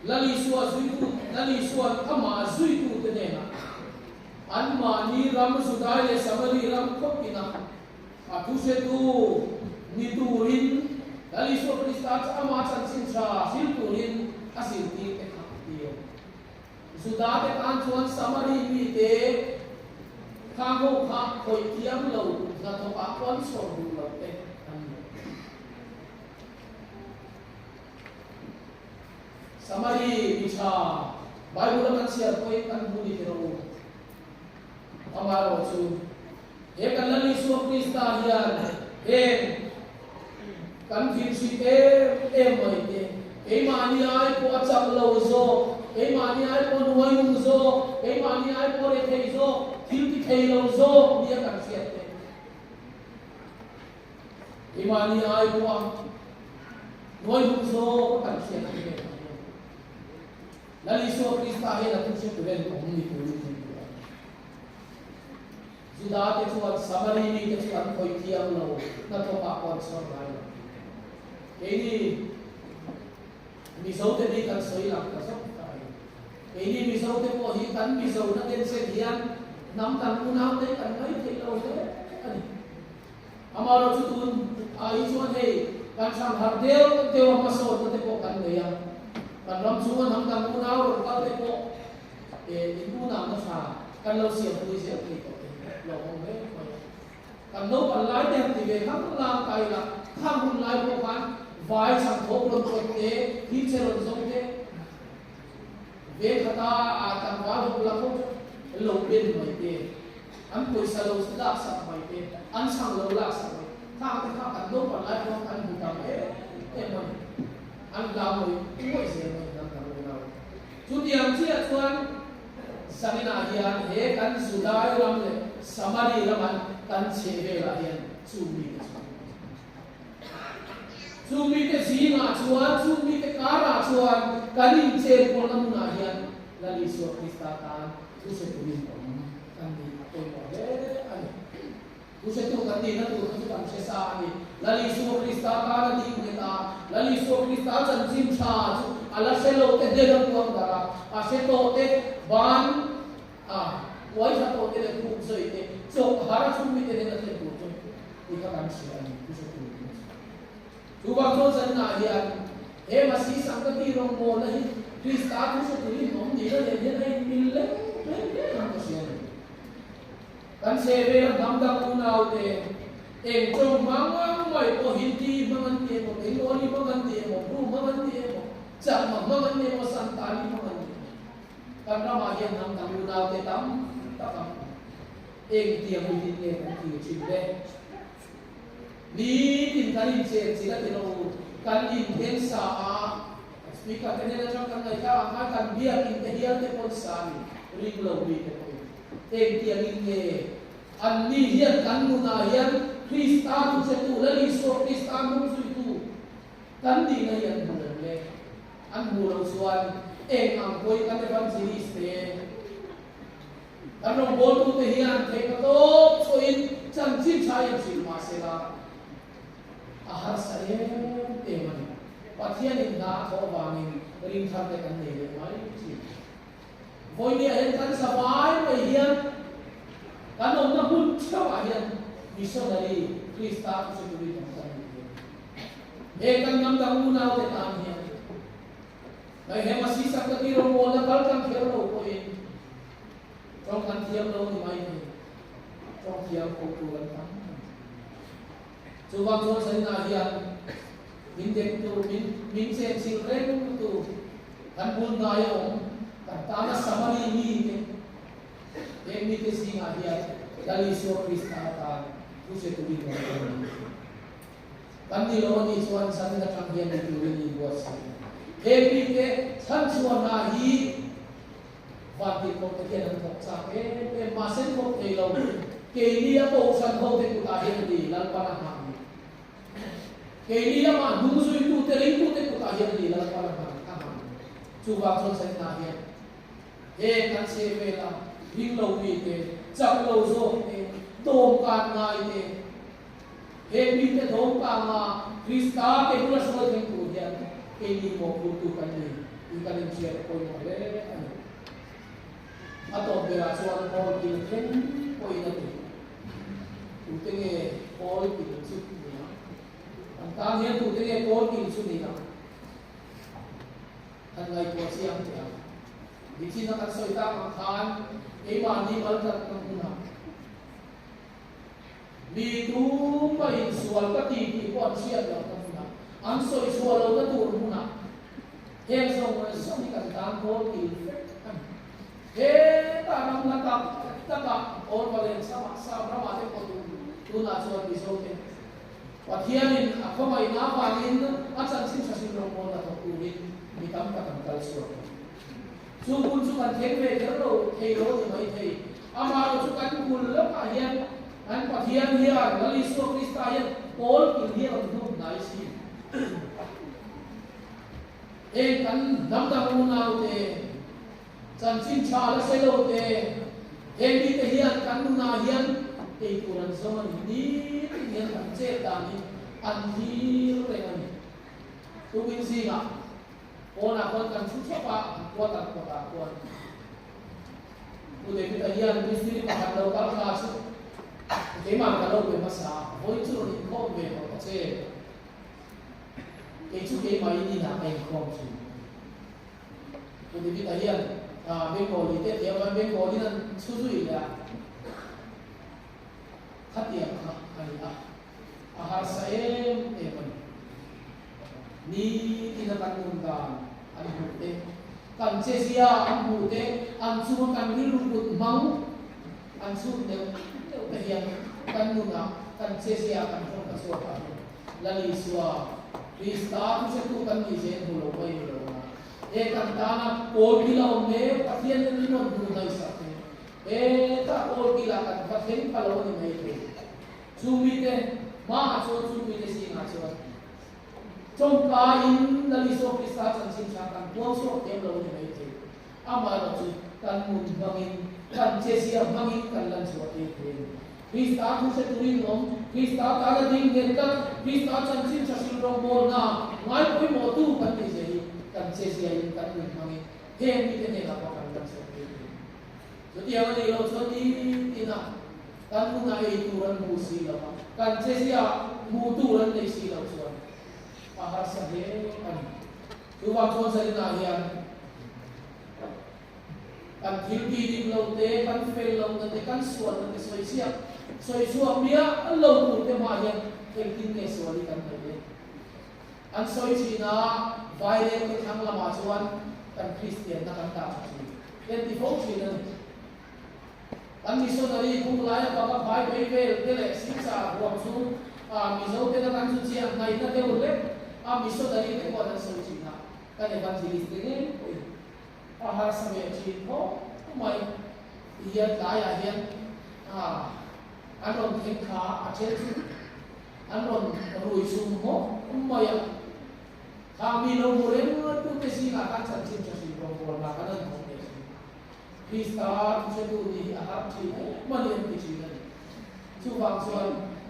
Lal Isua zuitu, Lal Isua'n amah zuitute hnenah anmahni ram Judai leh Samari ram khawtinah a thuhretu ni turin Lal Isua Krista chu amah chanchin tha hril turin a zirtir te kha a ti a. Judate tan chuan Samari mite khang ho kha khawih thiam lo hnathawkah pawh an chhawr duh lo te an ni. Samari mi tha Bible a kan chhiar pawhin kan hmu ni rawh u. Amaherawh chu he kan Lal Isua Krista hian heng kan thinhrik em em mai te, keimahni ai pawh a chak lo zawk, keimahni ai pawh nuai nung zawk, keimahni ai pawh rethei zawk, thil ti thei lo zawk nia kan hriat te, Keimahni ai pawh a nuai huk zawk a kan hriat ang em ang hian Lal Isua Krista hian a thuhre turin awm ni turin min duh a. Juda te chuan Samari mite chu an khawih thiam lo, hnathawkah pawh an chhawr ngai lo. Keini Mizo te hi kan sawi lang ta zawk ta a ni. Keini Mizo te pawh hi kan Mizo na denchen hian hnam dang unau te kan ngaithei lo hle a ni. Amaherawhchu tun ah hi chuan hei kan hrang harh deuh deuh a hmasawnna te pawh kan nei a, kan ram chhunga hnam dang unau rawn kal te pawh eh in unauna tha kan lo siampui zel thei tawh te lawmawm hle mai a. Kan naupang lai te han ti ve khang lang ta ila, khang hun lai pawh khan vai chhang thawk rawn kawt te, thil che rawn zawng te, ve khata ah tlangval ho bula kho chu lo ben mai te. An pawisa lo lak sak mai te, an chhang lo lak sak mai, khang te kha kan naupang lai pawh an hmu tam em em a ni. An hlau ngawih ngawih zel mai hnam dang lo nau. Chutiang chiah chuan Zaninah hian he kan Judai ram leh Samari rama kan chhe velah hian chu mite chu chu mite zingah chuan, chu mite karah chuan kan inchen pawlna hmunah hian Lal Isua Krista tan Thuhretuin awm kan nih a pawimawh hle a ni. Thuhretu kan nihna tur kha chu kan hre sa a ni. Lal Isua Krista tan a ding nghet a, Lal Isua Krista chanchin tha chu a la hre lo te hnen a puang darh a, a hre tawh te ban a uai tha tawh te leh khum sawi te chawk har a chhungmi te hnen a thlen tur chu ti kha kan hria a ni thuhretu nih chu. Chuvang chuan zanah hian he Masi Sangkati rawngbawlna hi Krista thuhretuin awm nihna nen hian a inmil leh hle hle ang ka hria a ni. Kan chhehvela hnam dang unaute eng tawng hmang mai pawh Hindi hmang an ti emaw, Bengali hmang an ti emaw, Bru hmang an ti emaw, Chakma hmang an ti emaw, Santali hmang an ti emaw, kan ramah hian hnam dang unaute tam tak an awm. Engtiang mitin nge kan thlir thin le? Nitin kan inchen chilh a ti lo, kan inthen sa a, speaker te nen atang kan ngaihthlak ang khan kan biakin te hial te pawn sa a ni, ring lo mi te pawhin engtiangin nge an ni hian kan nunah hian. Krista thuhretu, Lal Isua Krista hnungzuitu kan nihna hi an hmu lo le. An hmuh loh chuan eng ang pawhin kan evangelist te, kan rawngbawltute hian theihna tawp chhuahin chanchin tha in hrilh mah se la, a harsa em em a ni. Pathianin hna a thawh avangin ringthar te kan nei leh mai thin. Vawinia hian kan zavai mai hian kan awmna hmun theuhah hian missionary Krista thuhreturin kan kal ni hian he kan hnam dang unaute tan hian mai he Masi sak ka ti rawngbawlna kal tlang kher lo pawhin tawng kan thiam lo ni mai thei tawng thiam ko tur an tam a ni. Chuvang chuan Zarina hian min dek tu, min min chenchilh reng tu, kan bul hnaia awm kan tana Samari mite, heng mite zingah hian Lal Isua Krista atan thuhre turin rawn kal a ni. Kan ni lo a nih chuan Zarina tang hian ni turin i buatsaih a. Heng mite chhanchhuahna hi Vantirhkohte hian an thawk chak em em, mahse an thawk thei lo. Keini a kohhran hote kutah hian a ni Lalpan a nghah ni. Keini amah hnungzuitute, ringtute kutah hian a ni Lalpan a nghah a nghah ni. Chuvang chuan Saitna hian heng an chhe vela ring lo mite, chak lo zawk te, dawmkan ngai te, heng mite dawmkanga Krista ke bula hruai thleng tur hian keini mawhphurtu kan ni tih kan inhriat a pawimawh hle a ni. A tawp berah chuan Paul kil thleng pawhin a ti. Tute nge Paul kil chu ni ang? Kan tan hian tute nge Paul kil chu ni ang? Kan ngaihtuah chiang teh ang. Nichina kan sawi tak ang khan keimahni mal tlatna hmunah Mi tumah insual ka ti tih pawh an hriat lohna hmunah, an sawi chhuah lohna tur hmunah heng zawng zawng hi kan tan kawl kil vek a ni. Hetah ram hla tak takah Awlvalen samah Sam ramah te pawh duh tunah chuan Mizote Pathianin a khawngaihna avangin a chanchin tha hrim rawngbawlna thawk turin mi tam tak an kal chhuak a. Chu hun chu kan thleng ve kher lo thei lo ni mai thei. Amaherawhchu kan bul lawkah hian kan Pathian hian Lal Isua Krista hian pawl kil hi a rawn hnuk hnai si. Heng kan hnam dang unaute, chanchin tha la hre lo te, heng mite hian kan nunah hian ei tur an zawng a ni. Nitin hian kan chet dan hi an thlir reng a ni. Tukin zingah Pawnah khuan kan thu thawp a, an quarter kawtah khuan Pu David-a hian mistiri pakhat lo kal thla chu keimah ka lo be hmasa a, vawi chu rawn inkhawm ve tawh ta che. Kei chu keimah in inah ka inkhawm thin. Pu David-a hian Bengali te tia chuan Bengali in an chhu zui leh a, khatiang kha a ni a, a harsa em em a ni. Nitin a kan nun dan an hmuh te, kan chezia an hmuh te, an chunga kan rilru kut hmang an chhut neuh neuh te hian kan nunah kan chezia kan hawng ta chhuak a ni. Lal Isua, Krista thuhretu kan nih zel hmu lo mai ni lo na. He kan tana kawl kil a awm mek Pathian in rinawm hnu hnaihsak te, hetah kawl kilah kan va thleng pha lo a ni mai thei. Chu mite hmaah chuan chu mite zingah chuan tawngkaiin Lal Isua Krista chanchin tha kan puang chhuak thiam lo a ni mai thei. Amaherawh chu kan nun hmangin, kan chezia hmangin kan lan chhuah tir thei a ni. Krista thu hre turin awm, Krista tana ding nghet tlat, Krista chanchin tha hrilh rawngbawlna ngai pawimawhtu kan tih zia hi kan cheziain kan nun hmangin heng mite hnenah pawh kan lan chhuah tir thei a ni. Chutiang a nih loh chuan nitin a kan hmunah ei tur an hmu si lo a, kan chezia hmuh tur an nei si loh chuan a harsa hle a ni. Chuvang chuan Zarina hian kan thil ti dik lo te, kan fel lohna te, kan sualna te sawi chhiak, sawi chhuak miah lo tur te hmaah hian engtin nge sual hi kan ngaih le? An sawi thin a, Vaireng te thlang lamah chuan kan Kristianna kan dah tha thin. Kan ti fo thin a ni. Kan missionary kung laia banga phai phei vel te leh Silchar huam chu Mizo tena kan chu chiah ngaihna deuh hlek a missionary te pawh an sawi thin a, kan evangelist te ngei pawhin a harsa ve thin khawp mai. Tihian tlaiah hian an rawn thleng kha a then chu. An rawn rui chhung hmawk mai a. Khang mi lo hmu reng tute zingah khan chanchin tha hrim rawngbawlna kan an thawk leh thin. Krista thuhretu nih hi a har thin em a ni an ti thin a ni. Chuvang chuan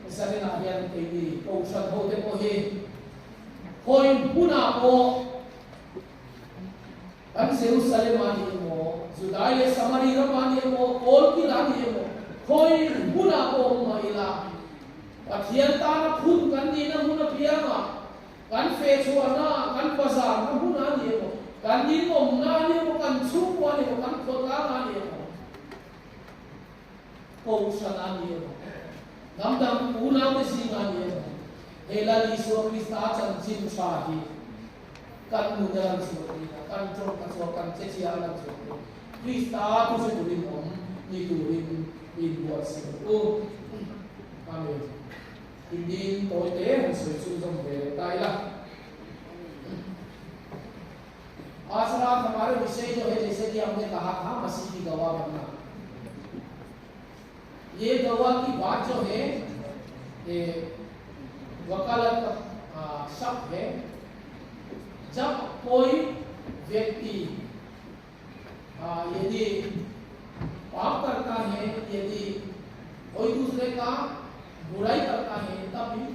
zaninah hian keini Kohhran hote pawh hi khawi hmunah pawh Kan Jerusalem a ni emaw, Judai leh Samari ram a ni emaw, Kawlkil a ni emaw, khawi hmunah pawh awm mah ila, Pathian tana phun kan nihna hmun apiangah, kan fehchhuahna, kan bazarna hmun a ni emaw, kan inawmna a ni emaw, kan chhungkua a ni emaw, kan khawtlang a ni emaw, Kohhran a ni emaw, hnam dang unaute zingah a ni emaw, he Lal Isua Krista chanchin tha hi kan nun a lan chhuah thin a, kan tawngka chhuah, kan che chhia a lan chhuah thin. Krista thuhre turin awm ni turin inbuatsaih u. Amen. Hindi tawi te han sawi chu zawm ve leh ta ila. आज रात हमारे विषय जो है जैसे कि हमने कहा था मसीह की गवाह बनना ये गवाह की बात जो है ये वकालत का शब्द है जब कोई व्यक्ति यदि पाप करता है यदि कोई दूसरे का बुराई करता है तभी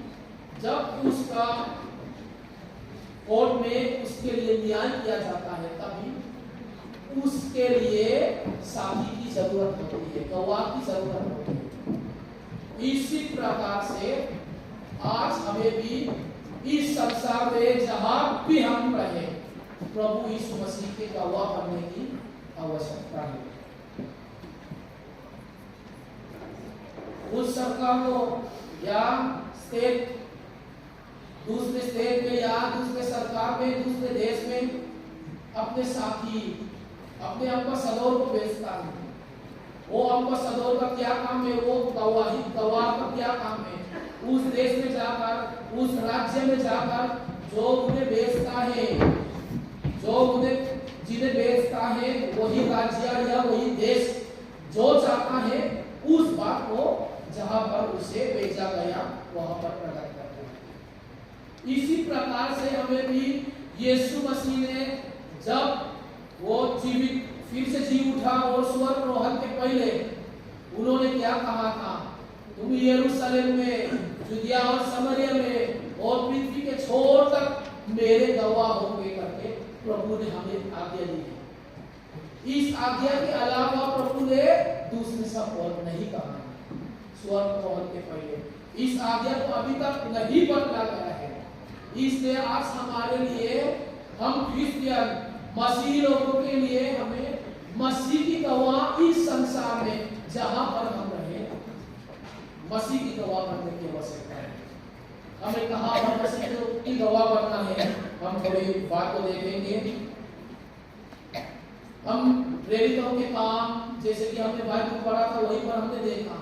जब उसका कोर्ट में उसके लिए न्याय किया जाता है तभी उसके लिए साथी की जरूरत होती है गवाह की जरूरत होती है इसी प्रकार से आज हमें भी इस संसार में जहां भी हम रहे प्रभु यीशु मसीह के गवाह बनने की आवश्यकता है उस सरकार को या स्टेट दूसरे स्टेट में या दूसरे सरकार में दूसरे देश में अपने साथी अपने अम्बेसडर को भेजता है वो अम्बेसडर का क्या काम है वो गवाही गवाह का क्या काम है उस देश में जाकर उस राज्य में जाकर जो उन्हें भेजता है जो उन्हें जिन्हें भेजता है वही राज्य या वही देश जो चाहता है उस बात को जहां पर उसे भेजा गया वहां पर प्रकट करता है इसी प्रकार से हमें भी यीशु मसीह ने जब वो जीवित फिर से जी उठा और स्वर्गारोहण के पहले उन्होंने क्या कहा था तुम यरूशलेम में जुदिया और समरिया में और पृथ्वी के छोर तक मेरे गवाह होंगे करके प्रभु ने हमें आज्ञा दी है इस आज्ञा के अलावा प्रभु ने दूसरे सब और नहीं कहा है स्वर्गारोहण के पहले इस आज्ञा को अभी तक नहीं बदला गया है इसलिए आज हमारे लिए हम क्रिश्चियन मसीह लोगों के लिए हमें मसीह की गवाह इस संसार में जहां पर हम रहे मसीह की गवाह बनने की आवश्यकता है हमें कहाँ पर मसीह की गवाह बनना है हम थोड़ी बात को देखेंगे हम प्रेरितों के काम जैसे कि हमने बाइबल पढ़ा था वहीं पर हमने देखा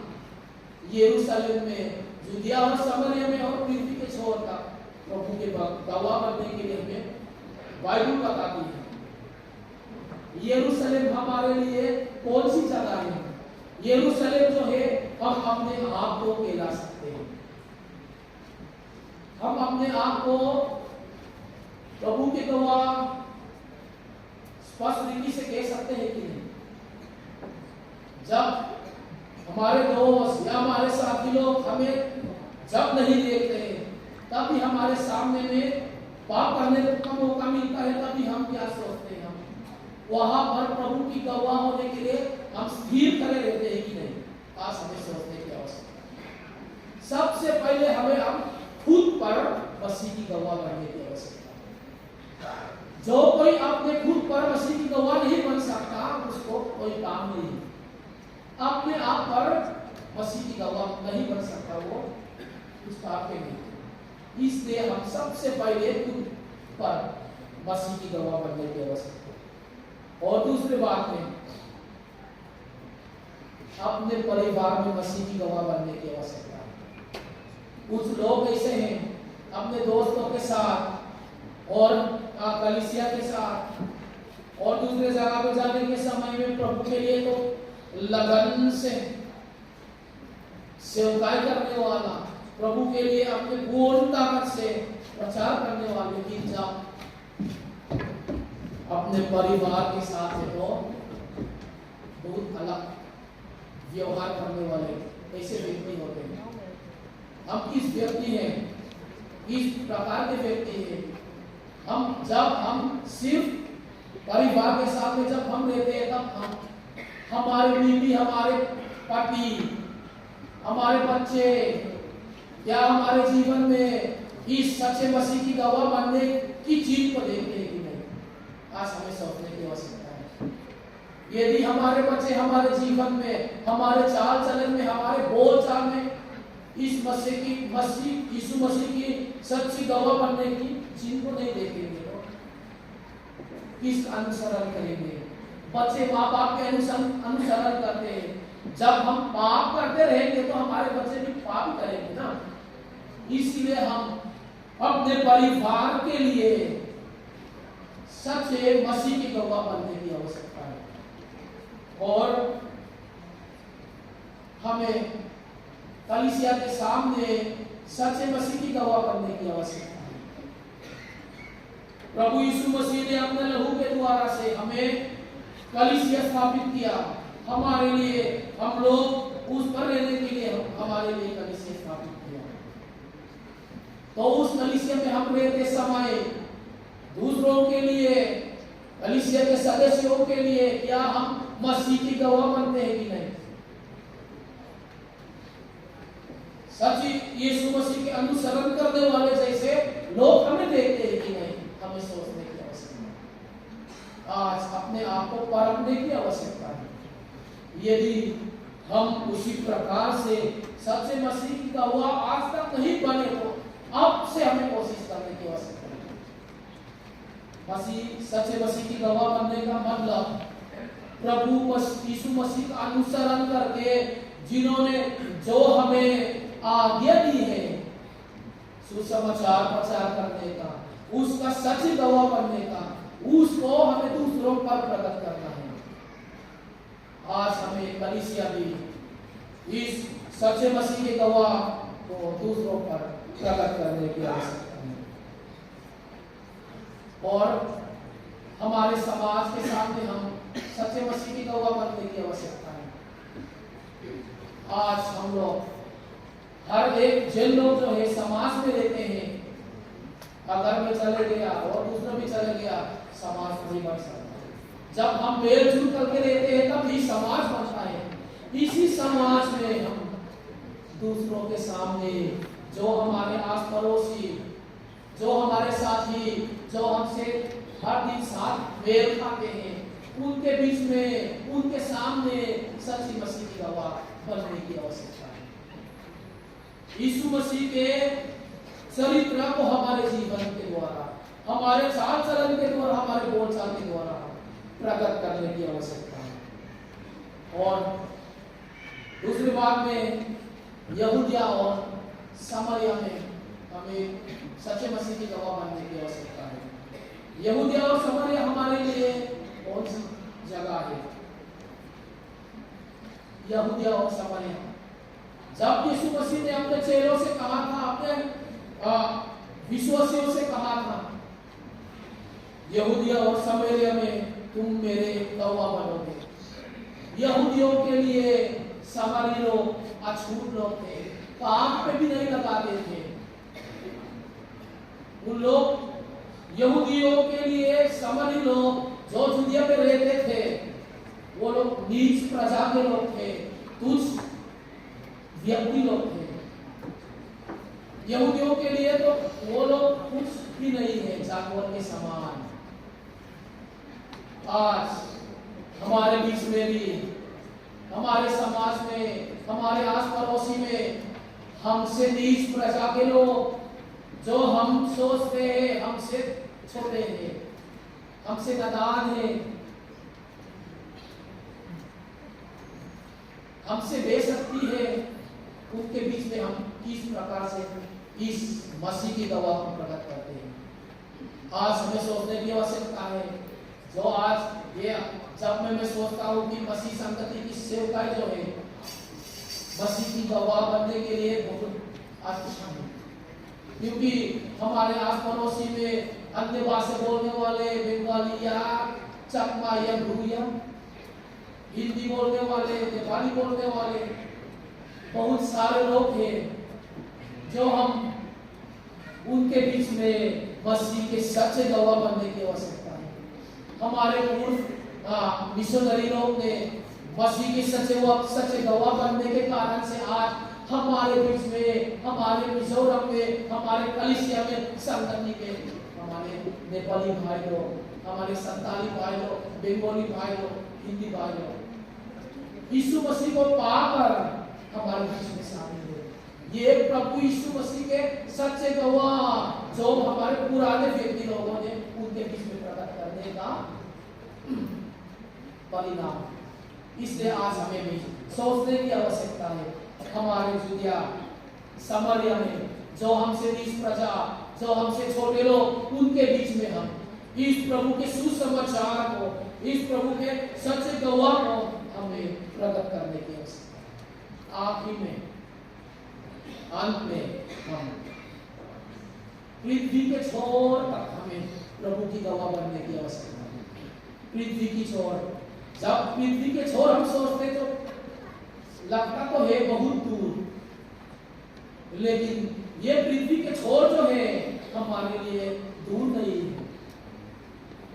यरूशलेम में जुदिया और समरिया में और पृथ्वी के छोर तक प्रभु के गवाह बनने के लिए हमें बाइबल बताती है यरूशलेम हमारे लिए कौन सी जगह है यरूशलेम जो है हम अपने आप को कहला सकते हैं हम अपने आप को प्रभु के गवाह स्पष्ट रीति से कह सकते हैं कि नहीं जब हमारे दोस्त या हमारे साथी लोग हमें जब नहीं देखते हैं तब भी हमारे सामने में पाप करने का मौका मिलता है तभी हम क्या सोचते हैं हम वहां पर प्रभु की गवाह होने के लिए हम स्थिर खड़े रहते हैं कि नहीं आज हमें सोचने की आवश्यकता सबसे पहले हमें हम खुद पर मसीह की गवाह बनने की आवश्यकता है जो कोई अपने खुद पर मसीह की गवाह नहीं बन सकता उसको कोई काम नहीं है अपने आप पर मसीह की गवाह नहीं बन सकता वो उस काम के नहीं इसलिए हम सबसे पहले खुद पर मसीह की गवाह बनने की आवश्यकता है और दूसरी बात में अपने परिवार में मसीह की गवाह बनने की आवश्यकता है कुछ लोग ऐसे हैं अपने दोस्तों के साथ और कलिसिया के साथ और दूसरे जगह पर जाने के समय में प्रभु के लिए तो लगन से सेवकाई करने वाला प्रभु के लिए अपने पूर्ण ताकत से प्रचार करने वाले गिरजा अपने परिवार के साथ है तो बहुत अलग व्यवहार करने वाले ऐसे व्यक्ति होते हैं। हम किस व्यक्ति हैं, किस प्रकार के व्यक्ति हैं? हम जब हम सिर्फ परिवार के साथ में जब हम रहते हैं, तब हम, हमारे बीवी, हमारे पति, हमारे बच्चे, क्या हमारे जीवन में इस सच्चे मसीह की गवाह बनने की चीज को देखते हैं कि नहीं? आज हमें सोचने की आवश्यकता है। यदि हमारे बच्चे हमारे जीवन में, हमारे चाल चलन में, हमारे बोल चाल में इस मसीह की, मसीह यीशु मसीह की सच्ची गवाह बनने की चीज को नहीं देखेंगे तो किस अनुसरण करेंगे? बच्चे माँ बाप के अनुसरण करते हैं। जब हम पाप करते रहेंगे तो हमारे बच्चे भी पाप करेंगे ना। इसलिए हम अपने परिवार के लिए सच्चे मसीह की गवाह बनने की आवश्यकता है और हमें कलीसिया के सामने सच्चे मसीह की गवाह बनने की आवश्यकता है। प्रभु यीशु मसीह ने अपने लहू के द्वारा से हमें कलीसिया स्थापित किया। हमारे लिए, हम लोग उस पर रहने के लिए हमारे लिए कलीसिया स्थापित किया। तो उस कलीसिया में हम रहते समय दूसरों के लिए, कलीसिया के सदस्यों के लिए क्या हम मसीह की गवाह बनते हैं कि नहीं? सच्ची यीशु मसीह के अनुसरण करने वाले जैसे लोग हमें देखते हैं कि नहीं? हमें सोचने की आवश्यकता है। आज अपने आप को परखने की आवश्यकता है। यदि हम उसी प्रकार से सच्चे मसीह की गवाह आज तक नहीं बने तो अब से हमें कोशिश करने की आवश्यकता है। मसीह, सच्चे मसीह की गवाह बनने का मतलब प्रभु यीशु मसीह का अनुसरण करके जिन्होंने जो हमें आज्ञा दी है सुसमाचार प्रचार करने का, उसका सच गवाह बनने का, उसको हमें दूसरों पर प्रकट करना है। आज हमें कलीसिया भी इस सच्चे मसीह के गवाह को दूसरों पर प्रकट करने की आवश्यकता है और हमारे समाज के सामने हम सच्चे मसीह की गवाह बनने की आवश्यकता है। आज हम लोग हर एक जिन लोग जो है समाज में रहते हैं, अगर मैं चले गया और दूसरा भी चले गया, समाज नहीं बन सकता। जब हम मेलजोल करके रहते हैं तब ही समाज बनता है। इसी समाज में हम दूसरों के सामने जो हमारे आस पड़ोसी, जो हमारे साथी, जो हमसे हर दिन साथ मेल खाते हैं, उनके बीच में, उनके सामने सच्ची मसीह की गवाह बनने की आवश्यकता है। यीशु मसीह के चरित्र को हमारे जीवन के द्वारा, हमारे चाल चलन के द्वारा, हमारे बोलचाल के द्वारा प्रकट करने की आवश्यकता है। और दूसरी बात में यहूदिया और सामरिया में हमें सच्चे मसीह की गवाह बनने की आवश्यकता है। यहूदिया और सामरिया हमारे लिए कौन सी जगह है? यहूदिया और सामरिया, जब यीशु मसीह ने अपने चेलों से कहा था, अपने विश्वासियों से कहा था, यहूदिया और सामरिया में तुम मेरे गवाह बनोगे। यहूदियों के लिए सामरी लोग अछूत लोग थे, काम पे भी नहीं लगाते थे उन लोग। यहूदियों के लिए सामरी लोग जो जुदिया में रहते थे, वो लोग नीच प्रजा के लोग थे, तुच्छ व्यक्ति लोग थे। यहूदियों के लिए तो वो लोग कुछ भी नहीं है, जानवर के समान। आज हमारे बीच में भी, हमारे समाज में, हमारे आस पड़ोसी में हमसे नीच प्रजा के लोग, जो हम सोचते हैं हमसे छोटे हैं, हमसे नादान हैं, हमसे बेशक्ति है, उनके बीच में हम किस प्रकार से इस मसीह की गवाह को प्रकट करते हैं? आज हमें सोचने की आवश्यकता है। जो आज ये जब मैं सोचता हूँ कि मसीह संगति की सेवकाई जो है, मसीह की गवाह बनने के लिए बहुत अच्छा है, क्योंकि हमारे आस पड़ोसी में अन्य भाषा बोलने वाले बंगाली या चकमा या भूया, हिंदी बोलने वाले, नेपाली बोलने वाले बहुत सारे लोग हैं, जो हम उनके बीच में मसीह के सच्चे गवाह बनने की आवश्यकता है। हमारे पूर्व मिशनरी लोग ने मसीह के सच्चे गवाह बनने के कारण से आज हमारे बीच में, हमारे मिजोरम में, हमारे कलिसिया में, संगति के हमारे नेपाली भाई लोग, हमारे संताली भाई लोग, बंगाली भाई लोग, हिंदी भाई लोग यीशु मसीह को पाकर हमारे बीच में शामिल हुए। ये प्रभु यीशु मसीह के सच्चे गवाह जो हमारे पुराने व्यक्ति लोगों ने उनके बीच में प्रकट करने का परिणाम। इसलिए आज हमें भी सोचने की आवश्यकता है, हमारे जुदिया सामरिया में जो हमसे नीच प्रजा, जो हमसे छोटे लोग, उनके बीच में हम इस प्रभु के सुसमाचार को, इस प्रभु के सच्चे गवाह को हमें प्रकट करने की आवश्यकता है। आखिर में, अंत में हम पृथ्वी के छोर तक हमें प्रभु की गवाह बनने की आवश्यकता है। पृथ्वी की छोर, जब पृथ्वी के छोर हम सोचते तो लगता तो है बहुत दूर, लेकिन ये पृथ्वी के छोर जो है हमारे लिए दूर नहीं है,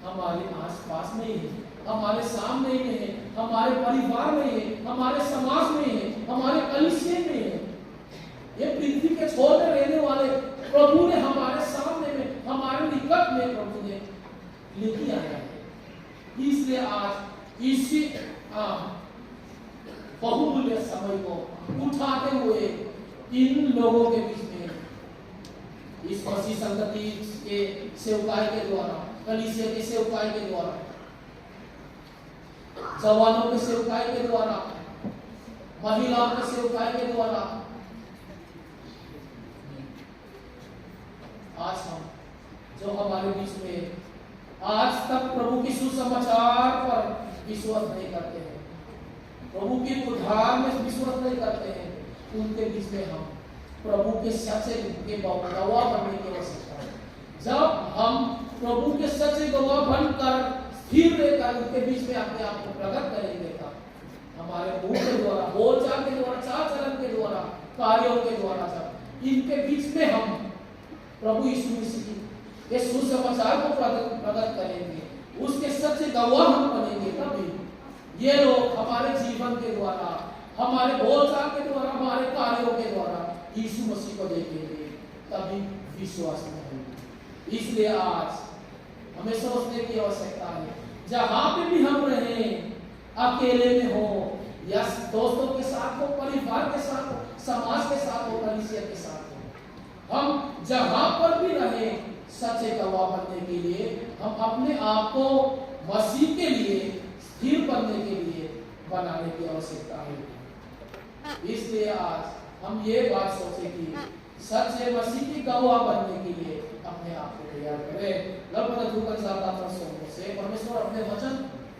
हमारे आस-पास में ही है, हमारे सामने ही है, हमारे परिवार में है, हमारे समाज में है, हमारे कलीसिया में है। ये पृथ्वी के छोर में रहने वाले प्रभु ने हमारे सामने में, हमारे निकट में प्रभु ने लेके आया है। इसलिए आज इसी बहुमूल्य समय को उठाते हुए इन लोगों के बीच में इस मसीह संगति के सेवकाई के द्वारा, कलीसिया के सेवकाई के द्वारा, जवानों के सेवकाई के द्वारा, महिलाओं के सेवकाई के द्वारा आज हम जो हमारे बीच में आज तक प्रभु की सुसमाचार पर विश्वास नहीं करते हैं, प्रभु के उद्धार में विश्वास नहीं करते हैं, उनके बीच में हम प्रभु के सच्चे के गवाह बनने की आवश्यकता है। जब हम प्रभु के सच्चे गवाह बनकर स्थिर रहकर उनके बीच में अपने आप को प्रकट करेंगे, तब हमारे मुंह के द्वारा, बोलचाल के द्वारा, चाल चलन के द्वारा, कार्यों के द्वारा जब इनके बीच में हम प्रभु यीशु मसीह के सुसमाचार को प्रकट करेंगे, उसके सच्चे गवाह हम बनेंगे, तभी ये लोग हमारे जीवन के द्वारा, हमारे बोलचाल के द्वारा, हमारे कार्यों के द्वारा यीशु मसीह को देखेंगे, तभी विश्वास में होंगे। इसलिए आज हमें सोचने की आवश्यकता है, जहां पे भी हम रहें, अकेले में हो या दोस्तों के साथ हो, परिवार के साथ हो, समाज के साथ हो, कलीसिया के साथ हो, हम जहां पर भी रहें, सच्चे गवाह बनने के लिए हम अपने आप को मसीह के लिए स्थिर बनने के लिए बनाने की आवश्यकता है। इसलिए आज हम ये बात सोचे कि सच्चे मसीह की गवाह बनने के लिए अपने आप को तैयार करें। से परमेश्वर अपने वचन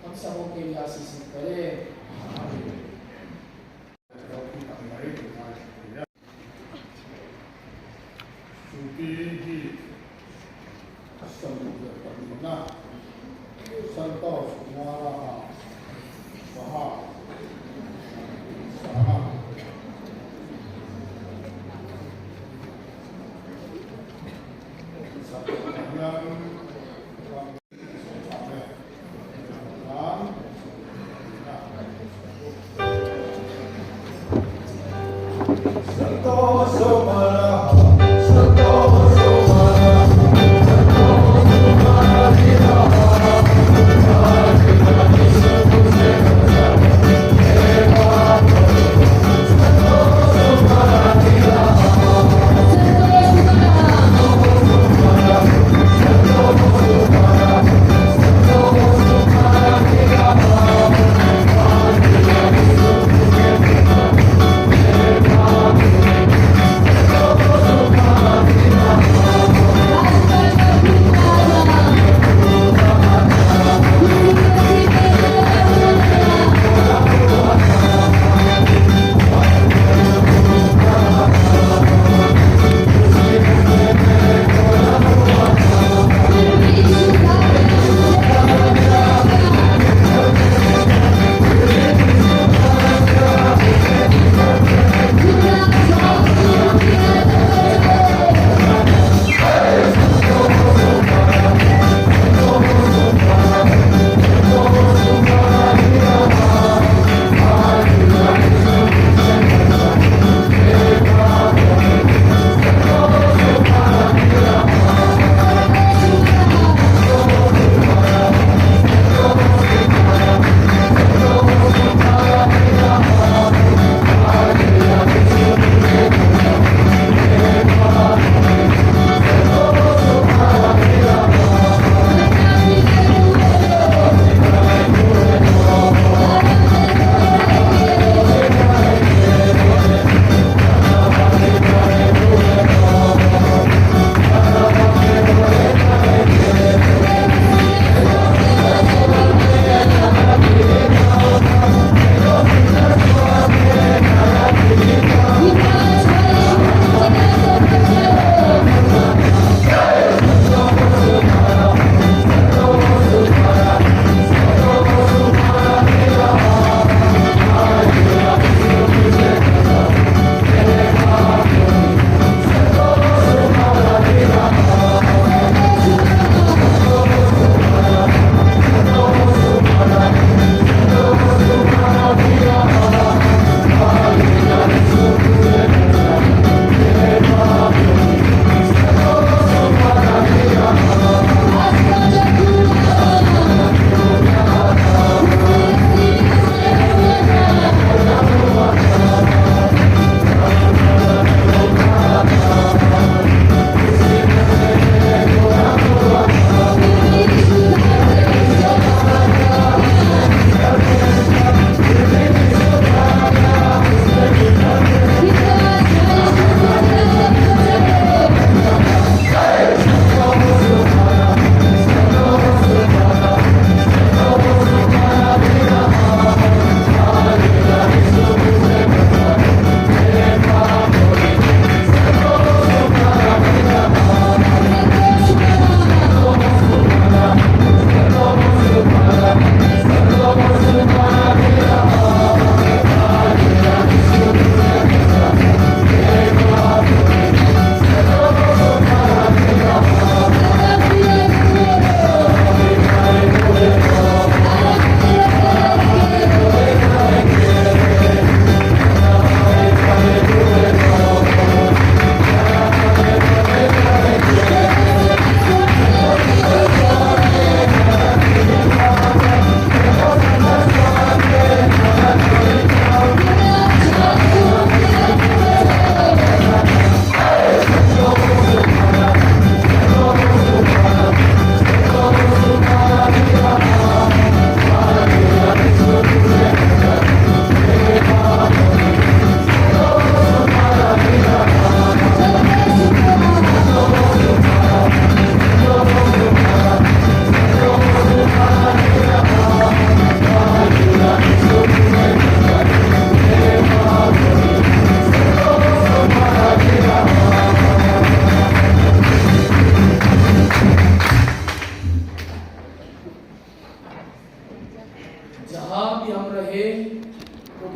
हम सबों के लिए आशीषित करे। आमीन। Santo Somara, Santo Somara,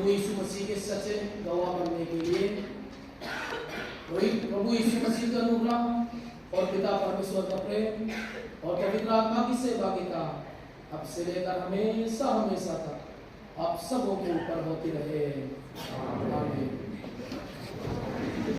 प्रभु यीशु मसीह के सच्चे गवाह बनने के लिए प्रभु यीशु मसीह का अनुग्रह और पिता परमेश्वर का प्रेम और पवित्र आत्मा की सहभागिता अब से लेकर हमेशा हमेशा तक आप सबों के ऊपर होती रहे। आमीन।